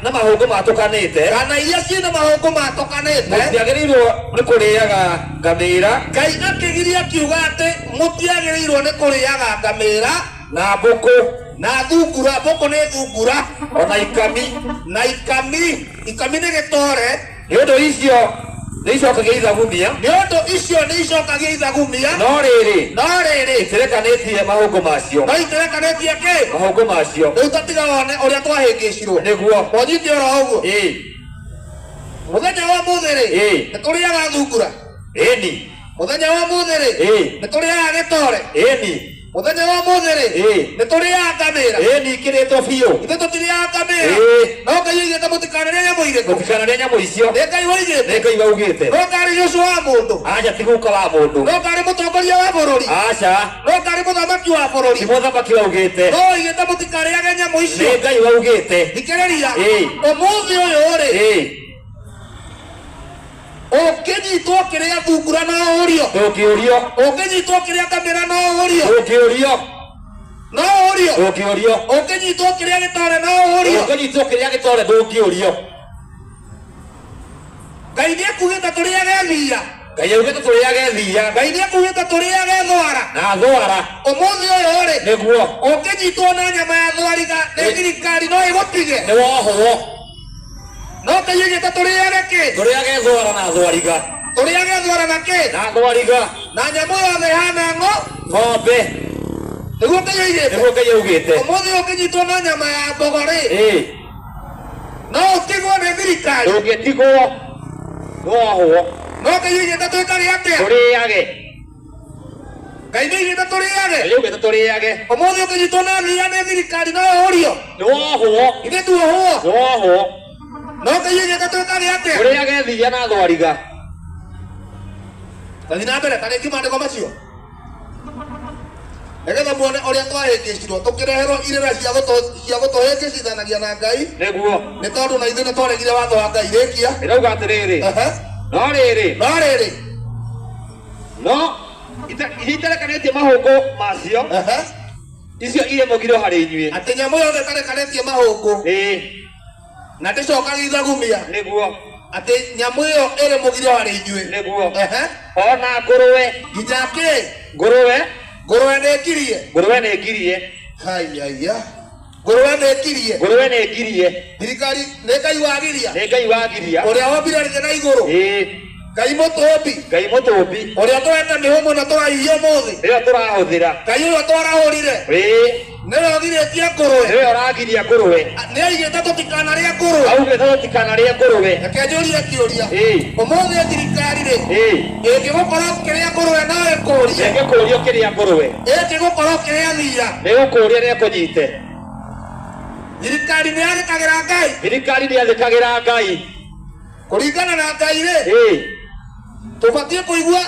[SPEAKER 2] na mahũngũ matũkanĩte.
[SPEAKER 1] Kana iria ciĩna mahũngũ matũkanĩte.
[SPEAKER 2] Mũtiagĩrĩirwo nĩ kũrĩaga ngamĩra.
[SPEAKER 1] Ngai akĩgiria akiuga atĩ mũtiagĩrĩirwo nĩ kũrĩaga ngamĩra.
[SPEAKER 2] Na mbũkũ.
[SPEAKER 1] Na thungura, mbũkũ nĩ thungura.
[SPEAKER 2] Ona ikami.
[SPEAKER 1] Na ikami. Ikami nĩ gĩtore.
[SPEAKER 2] Nĩ ũndũ icio nĩ icokagia ithagumia.
[SPEAKER 1] Nĩ ũndũ icio nĩ icokagia ithagumia.
[SPEAKER 2] No rĩrĩ.
[SPEAKER 1] No rĩrĩ.
[SPEAKER 2] Itirekanĩtie mahũngũ macio.
[SPEAKER 1] No itirekanĩtie kĩ?
[SPEAKER 2] Mahũngũ macio.
[SPEAKER 1] Rĩu tatiga wone ũrĩa twahĩngĩcirwo.
[SPEAKER 2] Nĩguo.
[SPEAKER 1] Wonyite oro ũguo. Mũthenya wa ũmũthĩ rĩ. Nĩ tũrĩaga thungura.
[SPEAKER 2] Ĩni.
[SPEAKER 1] Mũthenya wa ũmũthĩ rĩ. Nĩ tũrĩaga gĩtore.
[SPEAKER 2] Ĩni.
[SPEAKER 1] Mũthenya wa ũmũthĩ rĩ. Nĩ tũrĩaga ngamĩra.
[SPEAKER 2] Ĩni ikĩrĩtwo biũ.
[SPEAKER 1] Ithuĩ tũtirĩaga ngamĩra. No Ngai oigĩte mũtikanarĩe nyamũ irĩkũ?
[SPEAKER 2] Mũtikanarĩe nyamũ icio.
[SPEAKER 1] Nĩ Ngai woigĩte.
[SPEAKER 2] Nĩ Ngai waugĩte.
[SPEAKER 1] No ngarĩ ũcio wa mũndũ.
[SPEAKER 2] Aca ti guka wa mũndũ.
[SPEAKER 1] No ngarĩ mũtongoria wa bũrũri.
[SPEAKER 2] Aca.
[SPEAKER 1] No ngarĩ mũthamaki wa bũrũri.
[SPEAKER 2] Ti mũthamaki waugĩte.
[SPEAKER 1] No oigĩte mũtikarĩage nyamũ icio.
[SPEAKER 2] Nĩ Ngai waugĩte.
[SPEAKER 1] Thikĩrĩria. Ũmũthĩ ũyũ rĩ. Ũngĩnyitwo kĩrĩa thungura no ũrio.
[SPEAKER 2] Ndũngĩũrio.
[SPEAKER 1] Ũngĩnyitwo kĩrĩa ngamĩra no ũrio.
[SPEAKER 2] Ndũngĩũrio.
[SPEAKER 1] No ũrio.
[SPEAKER 2] Ndũngĩũrio.
[SPEAKER 1] Ũngĩnyitwo kĩrĩa gĩtore no ũrio.
[SPEAKER 2] Ũngĩnyitwo kĩrĩa gĩtore ndũngĩũrio.
[SPEAKER 1] Ngai nĩekugĩte tũrĩage thiia.
[SPEAKER 2] Ngai augĩte tũrĩage thiia.
[SPEAKER 1] Ngai nĩekugĩte tũrĩage thwara.
[SPEAKER 2] Na thwara.
[SPEAKER 1] Ũmũthĩ ũyũ rĩ.
[SPEAKER 2] Nĩguo.
[SPEAKER 1] Ũngĩnyitwo na nyama ya thwariga nĩ thirikari no ĩgũtige.
[SPEAKER 2] Nĩ wohwo.
[SPEAKER 1] No Ngai oigĩte tũrĩage kĩ?
[SPEAKER 2] Tũrĩage thwara na thwariga.
[SPEAKER 1] Tũrĩage thwara na kĩ?
[SPEAKER 2] Na thwariga.
[SPEAKER 1] Na nyamũ yothe ĩhana
[SPEAKER 2] ng'ombe.
[SPEAKER 1] Nĩguo Ngai oigĩte.
[SPEAKER 2] Nĩguo Ngai augĩte.
[SPEAKER 1] Ũmũthĩ ũngĩnyitwo na nyama ya mbogo rĩ. No ũtigwo nĩ thirikari.
[SPEAKER 2] Ndũngĩtigwo. Nĩ wohwo.
[SPEAKER 1] No Ngai oigĩte twĩkage atĩa?
[SPEAKER 2] Tũrĩage.
[SPEAKER 1] Ngai nĩ oigĩte tũrĩage.
[SPEAKER 2] Ngai augĩte tũrĩage.
[SPEAKER 1] Ũmũthĩ ũngĩnyitwo na thiia nĩ thirikari no ũrio.
[SPEAKER 2] Nĩ wohwo.
[SPEAKER 1] Ithuĩ tuohwo.
[SPEAKER 2] Nĩ wohwo.
[SPEAKER 1] No Ngai oigĩte twĩkage atĩa?
[SPEAKER 2] Tũrĩage thiia na thwariga.
[SPEAKER 1] Tathiĩ na mbere, ta rĩngĩ maandĩko macio. Nĩgetha muone ũrĩa twahĩngĩcirwo tũkĩreherwo irĩra cia gũtũhĩngĩcithanagia na Ngai.
[SPEAKER 2] Nĩguo.
[SPEAKER 1] Nĩ tondũ na ithuĩ nĩ twaregire watho wa Ngai. Rĩkia.
[SPEAKER 2] Ĩrauga atĩrĩrĩ.
[SPEAKER 1] Ehe.
[SPEAKER 2] No rĩrĩ.
[SPEAKER 1] No rĩrĩ.
[SPEAKER 2] No iria itarekanĩtie mahũngũ macio.
[SPEAKER 1] Ehe.
[SPEAKER 2] Icio irĩ mũgiro harĩ inyuĩ.
[SPEAKER 1] Atĩ nyamũ yothe ĩtarekanĩtie mahũngũ.
[SPEAKER 2] Ĩĩ.
[SPEAKER 1] Na ndĩcokagia ithagumia.
[SPEAKER 2] Nĩguo.
[SPEAKER 1] Atĩ nyamũ ĩyo ĩrĩ mũgiro harĩ inyuĩ.
[SPEAKER 2] Nĩguo.
[SPEAKER 1] Ehe.
[SPEAKER 2] Ona ngũrũwe.
[SPEAKER 1] Nginya kĩ?
[SPEAKER 2] Ngũrũwe.
[SPEAKER 1] Ngũrũwe nĩ ngirie.
[SPEAKER 2] Ngũrũwe nĩ ngirie.
[SPEAKER 1] Haiya. Ngũrũwe nĩ ngirie.
[SPEAKER 2] Ngũrũwe nĩ ngirie.
[SPEAKER 1] Thirikari nĩ Ngai wagiria.
[SPEAKER 2] Nĩ Ngai wagiria.
[SPEAKER 1] Ũrĩa wombire thĩ na igũrũ.
[SPEAKER 2] Ĩĩ.
[SPEAKER 1] Ngai mũtũmbi.
[SPEAKER 2] Ngai mũtũmbi.
[SPEAKER 1] Ũrĩa tũhete mĩhũmũ na tũrahihi ũmũthĩ.
[SPEAKER 2] Nĩwe tũrahũthĩra.
[SPEAKER 1] Ngai ũyũ twarahũrire.
[SPEAKER 2] Ĩĩ.
[SPEAKER 1] Nĩwe ũgirĩtie ngũrũwe.
[SPEAKER 2] Nĩwe ũragiria ngũrũwe.
[SPEAKER 1] Nĩ aigĩte tũtikanarĩe ngũrũwe.
[SPEAKER 2] Augĩte tũtikanarĩe ngũrũwe.
[SPEAKER 1] Reke njũrie kĩũria.
[SPEAKER 2] Ĩĩ.
[SPEAKER 1] Ũmũthĩ thirikari rĩ.
[SPEAKER 2] Ĩĩ.
[SPEAKER 1] Ĩngĩgũkora ũkĩrĩa ngũrũwe no ĩkũrie.
[SPEAKER 2] Ĩngĩkũria ũkĩrĩa ngũrũwe.
[SPEAKER 1] Ĩngĩgũkora ũkĩrĩa thiia.
[SPEAKER 2] Nĩ ĩgũkũria na ĩkũnyite.
[SPEAKER 1] Thirikari nĩ yathĩkagĩra Ngai.
[SPEAKER 2] Thirikari nĩ yathĩkagĩra Ngai.
[SPEAKER 1] Kũringana na Ngai rĩ.
[SPEAKER 2] Ĩĩ.
[SPEAKER 1] Tũbatiĩ kũigua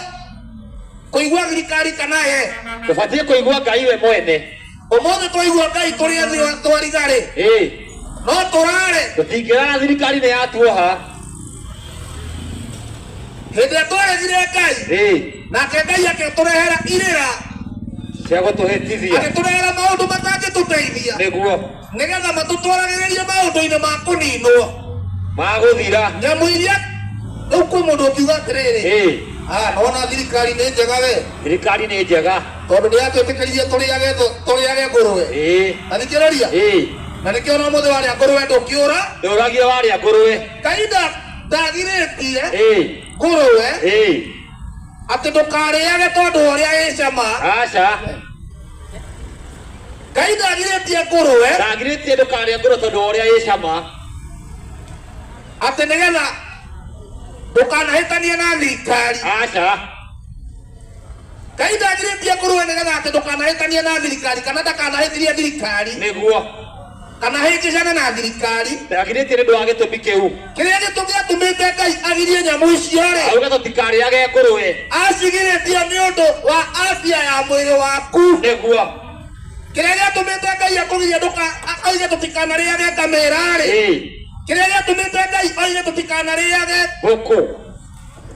[SPEAKER 1] kũigua thirikari kana ye.
[SPEAKER 2] Tũbatiĩ kũigua Ngai we mwene.
[SPEAKER 1] Ũmũthĩ twaigua Ngai tũrĩ ethĩ twariga rĩ.
[SPEAKER 2] Ĩĩ.
[SPEAKER 1] No tũrare.
[SPEAKER 2] Tũtingĩrara thirikari nĩ yatuoha.
[SPEAKER 1] Hĩndĩ ĩrĩa twaregire Ngai.
[SPEAKER 2] Ĩĩ.
[SPEAKER 1] Nake Ngai agĩtũrehera irĩra.
[SPEAKER 2] Cia gũtũhĩtithia.
[SPEAKER 1] Agĩtũrehera maũndũ matangĩtũteithia.
[SPEAKER 2] Nĩguo.
[SPEAKER 1] Nĩgetha matũtwaragĩrĩrie maũndũ-inĩ ma kũninwo.
[SPEAKER 2] Ma gũthira.
[SPEAKER 1] Nyamũ iria rĩu kwĩ mũndũ ũngiuga atĩrĩrĩ.
[SPEAKER 2] Ĩĩ.
[SPEAKER 1] Ah, nona thirikari nĩ njega we.
[SPEAKER 2] Thirikari nĩ njega.
[SPEAKER 1] Tondũ nĩ yatwĩtĩkĩririe tũrĩage tũrĩage ngũrũwe.
[SPEAKER 2] Ĩĩ.
[SPEAKER 1] Na thikĩrĩria.
[SPEAKER 2] Ĩĩ.
[SPEAKER 1] Na nĩkĩo ona ũmũthĩ warĩa ngũrũwe ndũkĩũra.
[SPEAKER 2] Ndũragio warĩa ngũrũwe.
[SPEAKER 1] Ngai ndagirĩtie.
[SPEAKER 2] Ĩĩ.
[SPEAKER 1] Ngũrũwe.
[SPEAKER 2] Ĩĩ.
[SPEAKER 1] Atĩ ndũkarĩage tondũ wa ũrĩa ĩ cama.
[SPEAKER 2] Aca.
[SPEAKER 1] Ngai ndagirĩtie ngũrũwe.
[SPEAKER 2] Ndagirĩtie ndũkarĩe ngũrũwe tondũ wa ũrĩa ĩ cama.
[SPEAKER 1] Atĩ nĩgetha ndũkanahĩtanie na thirikari.
[SPEAKER 2] Aca.
[SPEAKER 1] Ngai ndagirĩtie ngũrũwe nĩgetha atĩ ndũkanahĩtanie na thirikari kana ndakanahĩtithie thirikari.
[SPEAKER 2] Nĩguo.
[SPEAKER 1] Kana hĩngĩcane na thirikari.
[SPEAKER 2] Ndagirĩtie nĩ ũndũ wa gĩtũmi kĩu.
[SPEAKER 1] Kĩrĩa gĩtũmi gĩatũmĩte Ngai agirie nyamũ icio rĩ.
[SPEAKER 2] Auge tũtikarĩage ngũrũwe.
[SPEAKER 1] Acigirĩtie nĩ ũndũ wa afya ya mwĩrĩ waku.
[SPEAKER 2] Nĩguo.
[SPEAKER 1] Kĩrĩa gĩatũmĩte Ngai akũgirie ndũka oige tũtikanarĩage ngamĩra rĩ.
[SPEAKER 2] Ĩĩ.
[SPEAKER 1] Kĩrĩa gĩatũmĩte Ngai oige tũtikanarĩage
[SPEAKER 2] mbũkũ.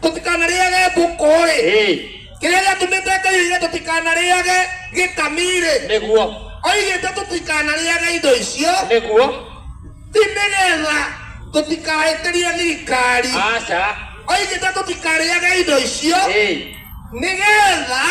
[SPEAKER 1] Tũtikanarĩage mbũkũ rĩ.
[SPEAKER 2] Ĩĩ.
[SPEAKER 1] Kĩrĩa gĩatũmĩte Ngai oige tũtikanarĩage gĩkami rĩ.
[SPEAKER 2] Nĩguo.
[SPEAKER 1] Oigĩte tũtikanarĩage indo icio.
[SPEAKER 2] Nĩguo.
[SPEAKER 1] Ti nĩgetha tũtikahĩtĩrie thirikari.
[SPEAKER 2] Aca.
[SPEAKER 1] Oigĩte tũtikarĩage indo icio.
[SPEAKER 2] Ĩĩ.
[SPEAKER 1] Nĩgetha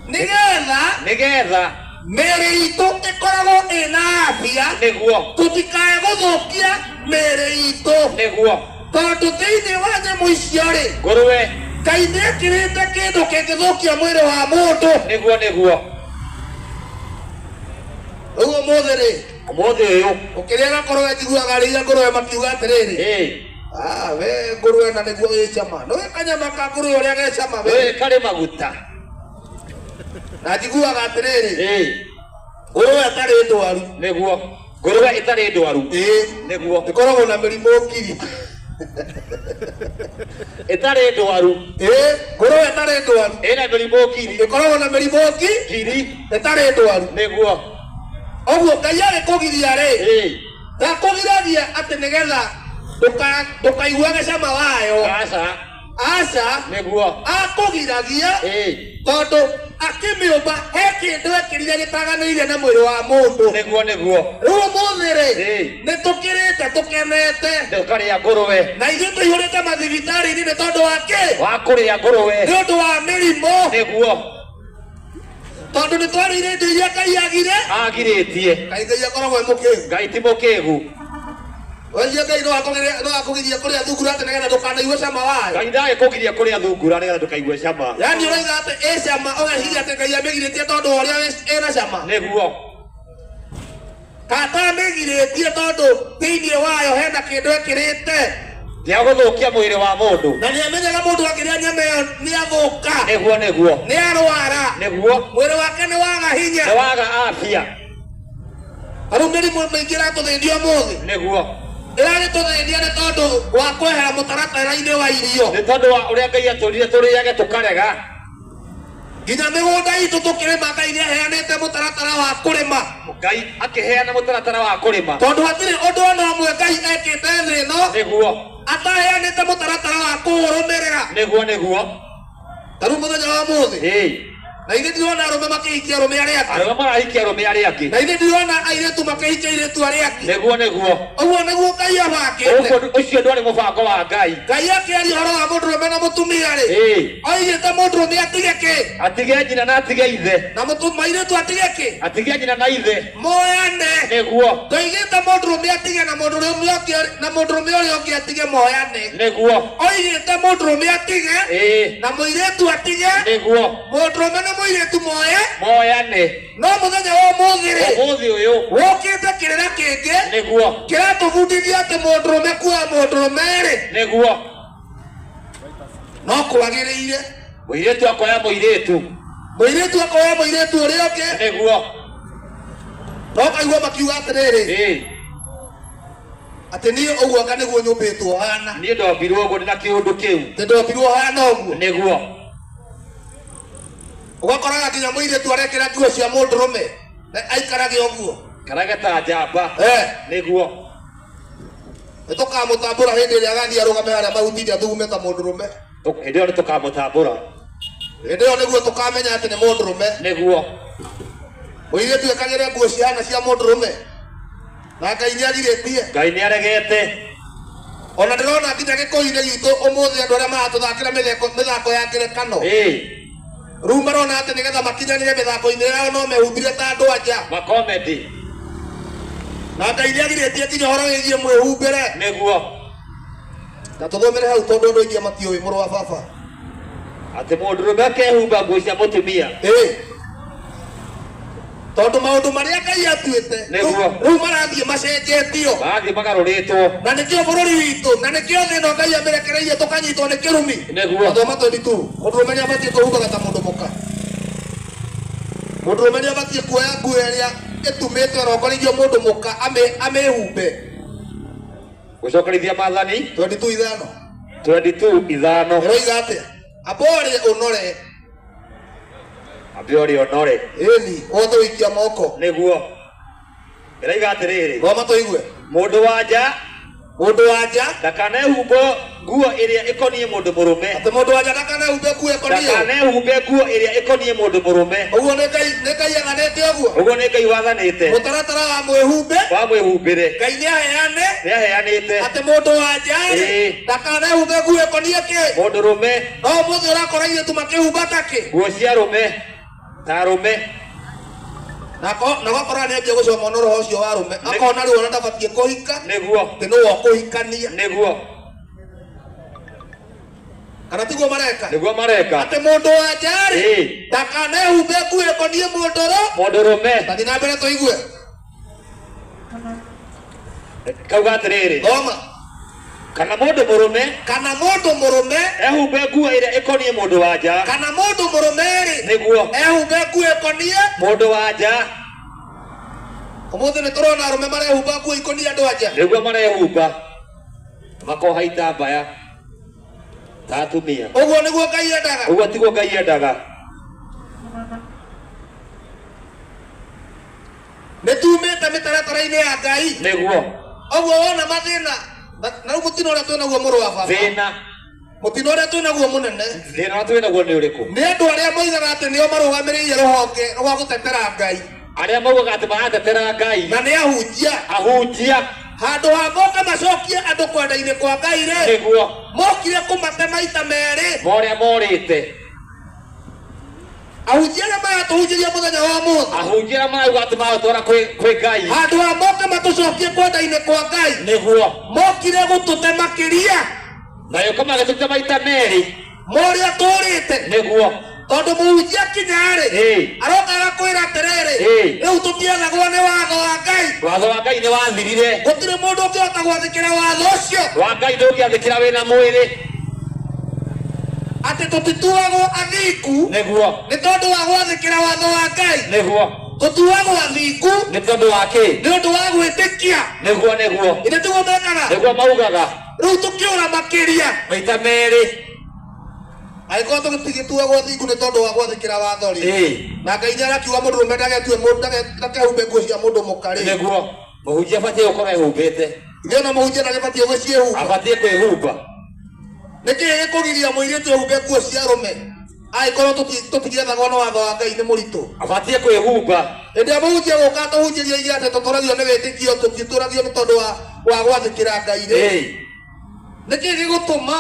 [SPEAKER 1] nĩgetha
[SPEAKER 2] Nĩgetha
[SPEAKER 1] mĩĩrĩ itũ ĩkoragwo ĩna afya.
[SPEAKER 2] Nĩguo.
[SPEAKER 1] Tũtikae gũthũkia mĩĩrĩ itũ.
[SPEAKER 2] Nĩguo.
[SPEAKER 1] Tondũ thĩinĩ wa nyamũ icio rĩ.
[SPEAKER 2] Ngũrũwe.
[SPEAKER 1] Ngai nĩ ekĩrĩte kĩndũ kĩngĩthũkia mwĩrĩ wa mũndũ.
[SPEAKER 2] Nĩguo nĩguo.
[SPEAKER 1] Rĩu ũmũthĩ rĩ.
[SPEAKER 2] Ũmũthĩ ũyũ.
[SPEAKER 1] Ũkĩrĩa ngũrũwe njiguaga arĩi a ngũrũwe makiuga atĩrĩrĩ.
[SPEAKER 2] Ĩĩ.
[SPEAKER 1] Ah, we ngũrũwe na nĩguo ĩ cama. Nĩũĩ kanyama ka ngũrũwe ũrĩa ge cama we.
[SPEAKER 2] Nĩũĩ karĩ maguta.
[SPEAKER 1] Na njiguaga atĩrĩrĩ.
[SPEAKER 2] Ĩĩ.
[SPEAKER 1] Ngũrũwe ĩtarĩ ndwaru.
[SPEAKER 2] Nĩguo. Ngũrũwe ĩtarĩ ndwaru.
[SPEAKER 1] Ĩĩ.
[SPEAKER 2] Nĩguo.
[SPEAKER 1] Ĩkoragwo na mĩrimũ ngiri.
[SPEAKER 2] Ĩtarĩ ndwaru.
[SPEAKER 1] Ĩĩ, ngũrũwe ĩtarĩ ndwaru.
[SPEAKER 2] Ĩna mĩrimũ ngiri.
[SPEAKER 1] Ĩkoragwo na mĩrimũ
[SPEAKER 2] ngiri.
[SPEAKER 1] Ĩtarĩ ndwaru.
[SPEAKER 2] Nĩguo.
[SPEAKER 1] Ũguo Ngai agĩkũgiria rĩ.
[SPEAKER 2] Ĩĩ.
[SPEAKER 1] Ndakũgiragia atĩ nĩgetha ndũkaiguage cama wayo.
[SPEAKER 2] Aca.
[SPEAKER 1] Aca.
[SPEAKER 2] Nĩguo.
[SPEAKER 1] Akũgiragia.
[SPEAKER 2] Ĩĩ.
[SPEAKER 1] Tondũ akĩmĩũmba he kĩndũ ekĩrire gĩtaganĩire na mwĩrĩ wa mũndũ.
[SPEAKER 2] Nĩguo nĩguo.
[SPEAKER 1] Rĩu ũmũthĩ rĩ.
[SPEAKER 2] Ĩĩ.
[SPEAKER 1] Nĩ tũkĩrĩte tũkenete.
[SPEAKER 2] Tũkarĩa ngũrũwe.
[SPEAKER 1] Na ithuĩ tũihũrĩte mathibitarĩ-inĩ nĩ tondũ wa kĩ?
[SPEAKER 2] Wa kũrĩa ngũrũwe.
[SPEAKER 1] Nĩ ũndũ wa mĩrimũ.
[SPEAKER 2] Nĩguo.
[SPEAKER 1] Tondũ nĩ twarĩire indo iria Ngai agire.
[SPEAKER 2] Agirĩtie.
[SPEAKER 1] Ngai Ngai akoragwo e mũkĩgu.
[SPEAKER 2] Ngai ti mũkĩgu.
[SPEAKER 1] Wejia Ngai no akũgirie no akũgirie kũrĩa thungura atĩ nĩgetha ndũkanaigue cama wayo.
[SPEAKER 2] Ngai ndagĩkũgiria kũrĩa thungura nĩgetha ndũkaigue cama.
[SPEAKER 1] Yaani ũroiga atĩ ĩ cama ũgeciria atĩ Ngai amĩgirĩtie tondũ wa ũrĩa ĩna cama.
[SPEAKER 2] Nĩguo.
[SPEAKER 1] Kata amĩgirĩtie tondũ thĩinĩ wayo hena kĩndũ ĩkĩrĩte.
[SPEAKER 2] Gĩa gũthũkia mwĩrĩ wa mũndũ.
[SPEAKER 1] Na nĩ amenyaga mũndũ akĩrĩa nyama ĩyo nĩ athũka.
[SPEAKER 2] Nĩguo nĩguo.
[SPEAKER 1] Nĩ arwara.
[SPEAKER 2] Nĩguo.
[SPEAKER 1] Mwĩrĩ wake nĩ waga hinya.
[SPEAKER 2] Nĩ waga afya.
[SPEAKER 1] Rĩu mĩrimũ mĩingĩ ĩratũthĩnia ũmũthĩ.
[SPEAKER 2] Nĩguo.
[SPEAKER 1] Ĩragĩtũthĩnia nĩ tondũ wa kwehera mũtaratara-inĩ wa irio.
[SPEAKER 2] Nĩ tondũ wa ũrĩa Ngai atũrire tũrĩage tũkarega.
[SPEAKER 1] Nginya mĩgũnda itũ tũkĩrĩma, Ngai nĩ aheanĩte mũtaratara wa kũrĩma.
[SPEAKER 2] Ngai akĩheana mũtaratara wa kũrĩma.
[SPEAKER 1] Tondũ hatirĩ ũndũ ona ũmwe Ngai ekĩte thĩ ĩno ataheanĩte mũtaratara wa kũũrũmĩrĩra.
[SPEAKER 2] Nĩguo, nĩguo.
[SPEAKER 1] Ta rĩu mũthenya wa mũthĩ, na ithe ndirona arũme makĩhikia arũme arĩa angĩ.
[SPEAKER 2] Arũme marahikia arũme arĩa angĩ.
[SPEAKER 1] Na ithe ndirona airĩtu makĩhikia airĩtu arĩa angĩ.
[SPEAKER 2] Nĩguo, nĩguo.
[SPEAKER 1] Ũguo nĩguo Ngai abangĩte.
[SPEAKER 2] Ũguo ũcio ndwarĩ mũbango wa Ngai.
[SPEAKER 1] Ngai akĩaria ũhoro wa mũndũrũme na mũtumia rĩ, oigĩte mũndũrũme atige kĩ?
[SPEAKER 2] Atige nyina na atige ithe.
[SPEAKER 1] Na mũirĩtu atige kĩ?
[SPEAKER 2] Atige nyina na ithe.
[SPEAKER 1] Moyane.
[SPEAKER 2] Nĩguo.
[SPEAKER 1] Ndoigĩte mũndũrũme atige na mũndũrũme ũngĩ na mũndũrũme ũrĩa ũngĩ atige moyane.
[SPEAKER 2] Nĩguo.
[SPEAKER 1] Oigĩte mũndũrũme atige na mũirĩtu atige.
[SPEAKER 2] Nĩguo.
[SPEAKER 1] Mũndũrũme na mũirĩtu moye.
[SPEAKER 2] Moyane.
[SPEAKER 1] No mũthenya wa ũmũthĩ rĩ,
[SPEAKER 2] Ũmũthĩ ũyũ.
[SPEAKER 1] wũkĩte kĩrĩra kĩngĩ.
[SPEAKER 2] Nĩguo.
[SPEAKER 1] Kĩratũbundithia atĩ mũndũrũme kuoya mũndũrũme rĩ,
[SPEAKER 2] Nĩguo.
[SPEAKER 1] no kwagĩrĩire.
[SPEAKER 2] Mũirĩtu akoya mũirĩtu.
[SPEAKER 1] Mũirĩtu akoya mũirĩtu ũrĩa ũngĩ.
[SPEAKER 2] Nĩguo.
[SPEAKER 1] No kaigua makiuga atĩrĩrĩ, atĩ niĩ ũguo anga nĩguo nyũmbĩtwo hana.
[SPEAKER 2] Niĩ ndombirwo ũguo ndĩ na kĩũndũ kĩu.
[SPEAKER 1] Atĩ ndombirwo hana ũguo.
[SPEAKER 2] Nĩguo.
[SPEAKER 1] Ũgakoraga nginya mũirĩtu arekĩra nguo cia mũndũrũme na aikarage ũguo.
[SPEAKER 2] Karage ta njamba. Nĩguo.
[SPEAKER 1] Nĩ tũkamũtambũra hĩndĩ ĩrĩa agathiĩ arũgame harĩa mahuti-inĩ athugume ta mũndũrũme.
[SPEAKER 2] Hĩndĩ ĩyo nĩ tũkamũtambũra.
[SPEAKER 1] Hĩndĩ ĩyo nĩguo tũkamenya atĩ nĩ mũndũrũme.
[SPEAKER 2] Nĩguo.
[SPEAKER 1] Mũirĩtu ekagĩre nguo cihana cia mũndũrũme. Na Ngai nĩ agirĩtie.
[SPEAKER 2] Ngai nĩ aregete.
[SPEAKER 1] Ona ndĩrona nginya gĩkũyũ-inĩ gitũ ũmũthĩ andũ arĩa maratũthakĩra mĩthako ya ngerekano. Rĩu marona atĩ nĩgetha makinyanĩre mĩthako-inĩ yao no mehumbire ta andũ anja.
[SPEAKER 2] Makomedi.
[SPEAKER 1] Na Ngai nĩ agirĩtie nginya ũhoro wĩgiĩ mwĩhumbĩre.
[SPEAKER 2] Nĩguo.
[SPEAKER 1] Na tũthomere hau tondũ andũ aingĩ matiũĩ, mũrũ wa baba.
[SPEAKER 2] Atĩ mũndũrũme akehumba nguo cia mũtumia.
[SPEAKER 1] Tondũ maũndũ marĩa Ngai atuĩte
[SPEAKER 2] Nĩguo.
[SPEAKER 1] rĩu marathiĩ macenjetio.
[SPEAKER 2] Marathiĩ magarũrĩtwo.
[SPEAKER 1] Na nĩkĩo bũrũri witũ, na nĩkĩo thĩ ĩno Ngai amĩrekereirie tũkanyitwo nĩ kĩrumi.
[SPEAKER 2] Nĩguo.
[SPEAKER 1] Thoma 22. Mũndũrũme nĩ abatiĩ kwĩhumbaga ta mũndũ mũka. Mũndũrũme nĩ abatiĩ kuoya nguo ĩrĩa ĩtumĩtwo ĩrongoreirio mũndũ mũka amĩhumbe.
[SPEAKER 2] Gũcokerithia maathani.
[SPEAKER 1] 22:5.
[SPEAKER 2] 22:5.
[SPEAKER 1] Ĩroiga atĩa? Amba ũrĩe ũnore.
[SPEAKER 2] Ambe ũrĩe ũnore.
[SPEAKER 1] Ĩni, ũhote gũikia moko.
[SPEAKER 2] Nĩguo. Ĩroiga atĩrĩrĩ.
[SPEAKER 1] Thoma tũigue.
[SPEAKER 2] Mũndũ wa nja.
[SPEAKER 1] Mũndũ wa nja.
[SPEAKER 2] Ndakanehumbe nguo ĩrĩa ĩkoniĩ mũndũ mũrũme.
[SPEAKER 1] Atĩ mũndũ wa nja ndakanehumbe nguo ĩkoniĩ.
[SPEAKER 2] Ndakanehumbe nguo ĩrĩa ĩkoniĩ mũndũ mũrũme.
[SPEAKER 1] Ũguo nĩ Ngai, nĩ Ngai athanĩte ũguo.
[SPEAKER 2] Ũguo nĩ Ngai wathanĩte.
[SPEAKER 1] Mũtaratara wa mwĩhumbe.
[SPEAKER 2] Wa mwĩhumbĩre.
[SPEAKER 1] Ngai nĩ aheane.
[SPEAKER 2] Nĩ aheanĩte.
[SPEAKER 1] Atĩ mũndũ wa nja rĩ, ndakanehumbe nguo ĩkoniĩ kĩ?
[SPEAKER 2] Mũndũ rũme.
[SPEAKER 1] No ũmũthĩ ũrakora airĩtu makĩhumba ta kĩ?
[SPEAKER 2] Nguo cia rũme. Ta rũme.
[SPEAKER 1] Na gakora nĩ ambia gũcomwo nĩ roho ũcio wa rũme. Akona rĩu ona ndabatiĩ kũhika.
[SPEAKER 2] Nĩguo.
[SPEAKER 1] Atĩ nĩwe ũkũhikania.
[SPEAKER 2] Nĩguo.
[SPEAKER 1] Kana tiguo mareka?
[SPEAKER 2] Nĩguo mareka.
[SPEAKER 1] Atĩ mũndũ wa nja rĩ, ndakanehumbe nguo ĩkoniĩ mũndũ
[SPEAKER 2] Mũndũ rũme.
[SPEAKER 1] Tathiĩ na mbere tũigue.
[SPEAKER 2] Kauga atĩrĩrĩ.
[SPEAKER 1] Thoma.
[SPEAKER 2] Kana mũndũ mũrũme.
[SPEAKER 1] Kana mũndũ mũrũme.
[SPEAKER 2] Ehumbe nguo ĩrĩa ĩkoniĩ mũndũ wa nja.
[SPEAKER 1] Kana mũndũ mũrũme rĩ.
[SPEAKER 2] Nĩguo.
[SPEAKER 1] Ehumbe nguo ĩkoniĩ
[SPEAKER 2] mũndũ wa nja.
[SPEAKER 1] Ũmũthĩ nĩ tũrona arũme marehumba nguo ikoniĩ andũ a nja.
[SPEAKER 2] Nĩguo marehumba. Makoha itambaya. Ta atumia.
[SPEAKER 1] Ũguo nĩguo Ngai endaga.
[SPEAKER 2] Ũguo tiguo Ngai endaga.
[SPEAKER 1] Nĩ tumĩte mĩtaratara-inĩ ya Ngai.
[SPEAKER 2] Nĩguo.
[SPEAKER 1] Ũguo wona mathĩna, na rĩu mũtino ũrĩa twĩnaguo mũrũ wa baba.
[SPEAKER 2] Thĩna.
[SPEAKER 1] Mũtino ũrĩa twĩnaguo mũnene.
[SPEAKER 2] Thĩna ũrĩa twĩnaguo nĩ ũrĩkũ?
[SPEAKER 1] Nĩ andũ arĩa moigaga atĩ nĩo marũgamĩrĩire rũhonge rwa gũtetera Ngai.
[SPEAKER 2] Arĩa maugaga atĩ maratetera Ngai.
[SPEAKER 1] Na nĩ ahunjia.
[SPEAKER 2] Ahunjia.
[SPEAKER 1] Handũ ha moke macokie andũ kwenda-inĩ kwa Ngai rĩ.
[SPEAKER 2] Nĩguo.
[SPEAKER 1] Mokire kũmate maita merĩ.
[SPEAKER 2] Morĩa morĩte.
[SPEAKER 1] Ahunjia arĩa maratũhunjĩria mũthenya wa ũmũthĩ.
[SPEAKER 2] Ahunjia arĩa marauga atĩ maratwara kwĩ Ngai.
[SPEAKER 1] Handũ ha moke matũcokie kwenda-inĩ kwa Ngai.
[SPEAKER 2] Nĩguo.
[SPEAKER 1] Mokire gũtũte makĩria.
[SPEAKER 2] Na gĩũka magĩtũte maita merĩ.
[SPEAKER 1] Morĩa tũrĩte.
[SPEAKER 2] Nĩguo.
[SPEAKER 1] Tondũ mũhunjia kinya rĩ, aroka agakwĩra atĩrĩrĩ, rĩu tũtiathagwo nĩ watho wa Ngai.
[SPEAKER 2] Watho wa Ngai nĩ wathirire.
[SPEAKER 1] Gũtirĩ mũndũ ũngĩhota gwathĩkĩra watho ũcio.
[SPEAKER 2] Wa Ngai ndũngĩathĩkĩra wĩna mwĩrĩ.
[SPEAKER 1] Atĩ tũtituagwo athingu.
[SPEAKER 2] Nĩguo.
[SPEAKER 1] Nĩ tondũ wa gwathĩkĩra watho wa Ngai.
[SPEAKER 2] Nĩguo.
[SPEAKER 1] Tũtuagwo athingu.
[SPEAKER 2] Nĩ tondũ wa kĩ?
[SPEAKER 1] Nĩ ũndũ wa gwĩtĩkia.
[SPEAKER 2] Nĩguo, nĩguo.
[SPEAKER 1] Ĩndĩ tiguo mekaga?
[SPEAKER 2] Nĩguo maugaga.
[SPEAKER 1] Rĩu tũkĩũra makĩria.
[SPEAKER 2] Maita merĩ.
[SPEAKER 1] Angĩkorwo tũtigĩtuagwo thingu nĩ tondũ wa gwathĩkĩra watho rĩ, na Ngai nĩ arakiuga mũndũrũme ndagetue mũndũ ndakehumbe nguo cia mũndũ mũka rĩ,
[SPEAKER 2] Nĩguo mũhunjia abatiĩ gũkorwo ehumbĩte.
[SPEAKER 1] Ithuĩ ona mũhunjia ndagĩbatiĩ gũciĩhumba.
[SPEAKER 2] Abatiĩ kwĩhumba.
[SPEAKER 1] Nĩkĩĩ gĩkũgiria mũirĩtu ehumbe nguo cia arũme angĩkorwo tũtigĩethagwo nĩ watho wa Ngai nĩ mũritũ?
[SPEAKER 2] Abatiĩ kwĩhumba.
[SPEAKER 1] Hĩndĩ ĩrĩa mũhunjia gũka atũhunjĩria oige atĩ tũtũragio nĩ wĩtĩkio, tũtitũragio nĩ tondũ wa gwathĩkĩra Ngai rĩ, nĩkĩĩ gĩgũtũma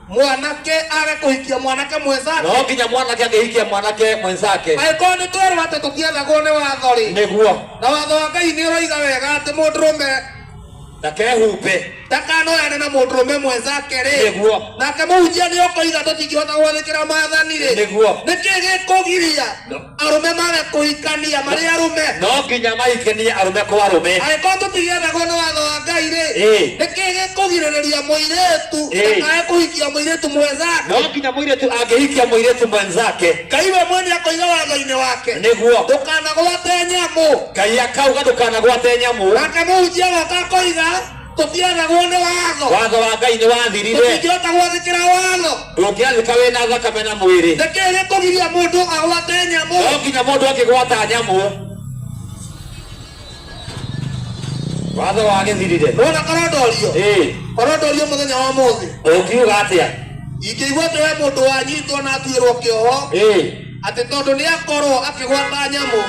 [SPEAKER 1] mwanake age kũhikia mwanake mwenzake?
[SPEAKER 2] No nginya mwanake angĩhikia mwanake mwenzake.
[SPEAKER 1] Angĩkorwo nĩ twerwo atĩ tũtiethagwo nĩ watho rĩ,
[SPEAKER 2] Nĩguo.
[SPEAKER 1] na watho wa Ngai nĩ ũroiga wega atĩ mũndũrũme
[SPEAKER 2] ndakehumbe,
[SPEAKER 1] ndakanoyane na mũndũrũme mwenzake rĩ,
[SPEAKER 2] Nĩguo.
[SPEAKER 1] nake mũhunjia nĩ ũkoiga tũtingĩhota gwathĩkĩra maathani rĩ,
[SPEAKER 2] Nĩguo.
[SPEAKER 1] nĩkĩĩ gĩkũgiria
[SPEAKER 2] No.
[SPEAKER 1] arũme mage kũhikania marĩ arũme?
[SPEAKER 2] No nginya mahikanie arũme kwa arũme.
[SPEAKER 1] Angĩkorwo tũtigĩethagwo nĩ watho wa Ngai rĩ, nĩkĩĩ gĩkũgirĩrĩria mũirĩtu ndakae kũhikia mũirĩtu mwenzake?
[SPEAKER 2] No nginya mũirĩtu angĩhikia mũirĩtu mwenzake.
[SPEAKER 1] Ngai we mwene akoiga watho-inĩ wake,
[SPEAKER 2] Nĩguo.
[SPEAKER 1] ndũkanagwate nyamũ.
[SPEAKER 2] Ngai akauga ndũkanagwate nyamũ.
[SPEAKER 1] Nake mũhunjia agoka akoiga tũtiethagwo nĩ watho.
[SPEAKER 2] Watho wa Ngai nĩ wathirire.
[SPEAKER 1] Tũtingĩhota gwathĩkĩra watho.
[SPEAKER 2] Ndũngĩathĩka wĩna thakame na mwĩrĩ.
[SPEAKER 1] Nĩkĩĩ gĩkũgiria mũndũ agwate nyamũ?
[SPEAKER 2] No nginya mũndũ angĩgwata nyamũ. Watho wagĩthirire.
[SPEAKER 1] Wona karondorio? Karondorio mũthenya wa ũmũthĩ.
[SPEAKER 2] Ũngiuga atĩa?
[SPEAKER 1] Ingĩigua atĩ he mũndũ wanyitwo na atuĩrwo kĩoho, atĩ tondũ nĩ akorwo akĩgwata nyamũ,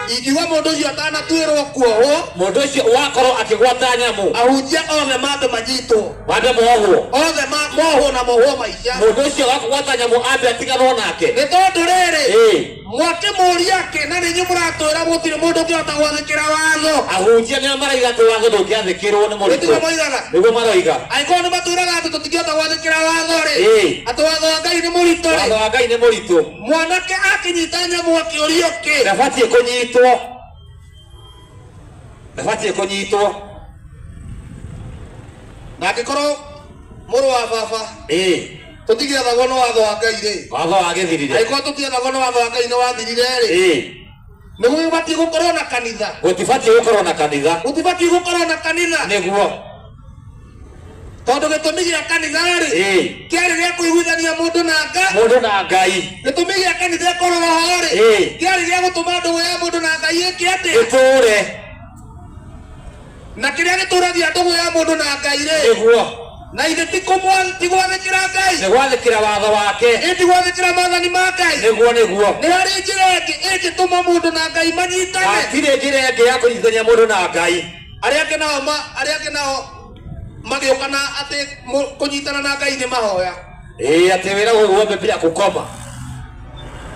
[SPEAKER 1] ingiuga mũndũ ũcio atanatuĩrwo kuohwo,
[SPEAKER 2] Mũndũ ũcio wakorwo akĩgwata nyamũ,
[SPEAKER 1] ahunjia othe mambe manyitwo,
[SPEAKER 2] mambe mohwo,
[SPEAKER 1] othe mohwo na mohwo maica.
[SPEAKER 2] Mũndũ ũcio wakũgwata nyamũ ambe atiganwo nake.
[SPEAKER 1] Nĩ tondũ rĩrĩ, mwakĩmũria kĩ na nĩ inyuĩ mũratwĩra gũtirĩ mũndũ ũngĩhota gwathĩkĩra watho.
[SPEAKER 2] Ahunjia nĩo maraiga atĩ watho ndũngĩathĩkĩrwo nĩ mũritũ.
[SPEAKER 1] Nĩtiguo moigaga?
[SPEAKER 2] Nĩguo maroiga.
[SPEAKER 1] Angĩkorwo nĩ matwĩraga atĩ tũtingĩhota gwathĩkĩra watho rĩ, atĩ watho wa Ngai nĩ mũritũ rĩ,
[SPEAKER 2] Watho wa Ngai nĩ mũritũ.
[SPEAKER 1] Mwanake akĩnyita nyamũ akĩũrio kĩ?
[SPEAKER 2] Ndabatiĩ kũnyitwo. Ndabatiĩ kũnyitwo.
[SPEAKER 1] Na angĩkorwo mũrũ wa baba, tũtigĩathagwo nĩ watho wa Ngai rĩ.
[SPEAKER 2] Watho wagĩthirire.
[SPEAKER 1] Angĩkorwo tũtiathagwo nĩ watho wa Ngai nĩ wathirire rĩ. Nĩ gũbatiĩ gũkorwo na kanitha.
[SPEAKER 2] Gũtibatiĩ gũkorwo na kanitha.
[SPEAKER 1] Gũtibatiĩ gũkorwo na kanitha.
[SPEAKER 2] Nĩguo.
[SPEAKER 1] Tondũ gĩtũmi gĩa kanitha rĩ, kĩarĩ gĩa kũiguithania mũndũ na Ngai.
[SPEAKER 2] Mũndũ na Ngai.
[SPEAKER 1] Gĩtũmi gĩa kanitha ĩkorwo ho rĩ, kĩarĩ gĩa gũtũma ndũgũ ya mũndũ na Ngai ĩke atĩa?
[SPEAKER 2] Ĩtũũre.
[SPEAKER 1] Na kĩrĩa gĩtũragia ndũgũ ya mũndũ na Ngai rĩ,
[SPEAKER 2] Nĩguo.
[SPEAKER 1] na ithe ti gwathĩkĩra Ngai.
[SPEAKER 2] Nĩ gwathĩkĩra watho wake.
[SPEAKER 1] Ĩ ti gwathĩkĩra maathani ma Ngai.
[SPEAKER 2] Nĩguo, nĩguo.
[SPEAKER 1] Nĩ harĩ njĩra ĩngĩ ĩngĩtũma mũndũ na Ngai manyitane.
[SPEAKER 2] Hatirĩ njĩra ĩngĩ ya kũnyitithania mũndũ na Ngai.
[SPEAKER 1] Arĩa angĩ nao arĩa angĩ nao magĩũka na atĩ kũnyitana na Ngai nĩ mahoya.
[SPEAKER 2] Atĩ wĩra guothe bila kũkoma.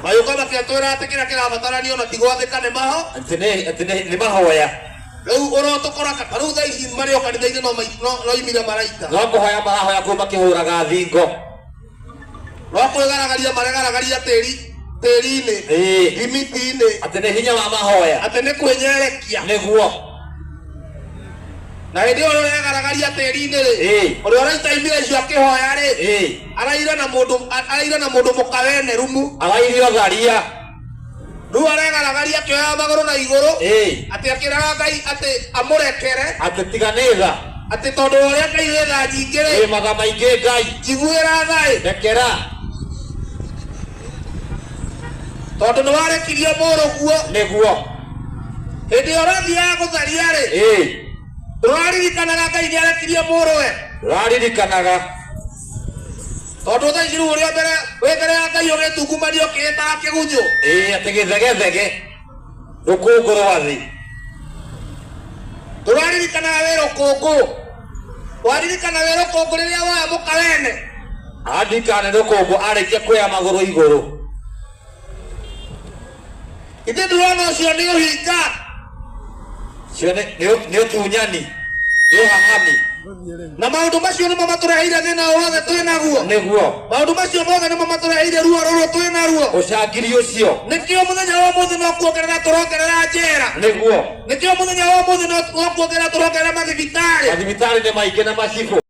[SPEAKER 1] Magĩũka makĩatwĩra atĩ kĩrĩa kĩrabatarania ona ti gwathĩka nĩ maho.
[SPEAKER 2] Atĩ nĩ mahoya.
[SPEAKER 1] Rĩu ũrotũkora ta rĩu thaa ici marĩ o kanitha-inĩ no imire maraita.
[SPEAKER 2] No kũhoya marahoya kũu makĩhũraga thingo.
[SPEAKER 1] No kwĩgaragaria maregaragaria tĩri-inĩ. Thimiti-inĩ.
[SPEAKER 2] Atĩ nĩ hinya wa mahoya.
[SPEAKER 1] Atĩ nĩ kwĩnyerekia.
[SPEAKER 2] Nĩguo.
[SPEAKER 1] Na hĩndĩ ĩyo ũregaragaria tĩri-inĩ rĩ, ũrĩa ũraita imira icio akĩhoya rĩ, araira na mũndũ, araira na mũndũ mũka wene rumu.
[SPEAKER 2] Arairio tharia.
[SPEAKER 1] Rĩu aregaragaria akĩoya magũrũ na igũrũ, atĩ akĩraga Ngai atĩ amũrekere.
[SPEAKER 2] Atĩ tiga nĩ tha.
[SPEAKER 1] Atĩ tondũ wa ũrĩa Ngai wĩ tha nyingĩ rĩ,
[SPEAKER 2] Wĩ matha maingĩ Ngai.
[SPEAKER 1] Njiguĩra tha ĩ.
[SPEAKER 2] Rekera.
[SPEAKER 1] Tondũ nĩ warekirie mũrũguo.
[SPEAKER 2] Nĩguo.
[SPEAKER 1] Hĩndĩ ĩyo ũrathiaga gũtharia rĩ, ndũraririkanaga Ngai nĩ arekirie mũrũwe.
[SPEAKER 2] Ndũraririkanaga.
[SPEAKER 1] Tondũ thaa ici rĩu ũrĩa mbere, wĩ mbere ya Ngai ũgĩtungumania ũkĩĩtaga kĩgunyũ.
[SPEAKER 2] Atĩ gĩthegethege, rũkũngũ rwa thĩ.
[SPEAKER 1] Ndũraririkanaga wĩ rũkũngũ. Waririkana wĩ rũkũngũ rĩrĩa woya mũka wene.
[SPEAKER 2] Aririkana nĩ rũkũngũ arĩkia kuoya magũrũ igũrũ.
[SPEAKER 1] Ithe ndũrona ũcio nĩ ũhinga.
[SPEAKER 2] Ũcio nĩ ũtunyani, nĩ ũhahami.
[SPEAKER 1] Na maũndũ macio nĩmo matũreheire thĩna wothe twĩ naguo.
[SPEAKER 2] Nĩguo.
[SPEAKER 1] Maũndũ macio mothe nĩmo matũreheire ruo rũrũ twĩ naruo.
[SPEAKER 2] Ũcangiri ũcio.
[SPEAKER 1] Nĩkĩo mũthenya wa ũmũthĩ no kuongerera tũrongerera njera.
[SPEAKER 2] Nĩguo.
[SPEAKER 1] Nĩkĩo mũthenya wa ũmũthĩ no kuongerera tũrongerera mathibitarĩ.
[SPEAKER 2] Mathibitarĩ nĩ maingĩ na macibũ.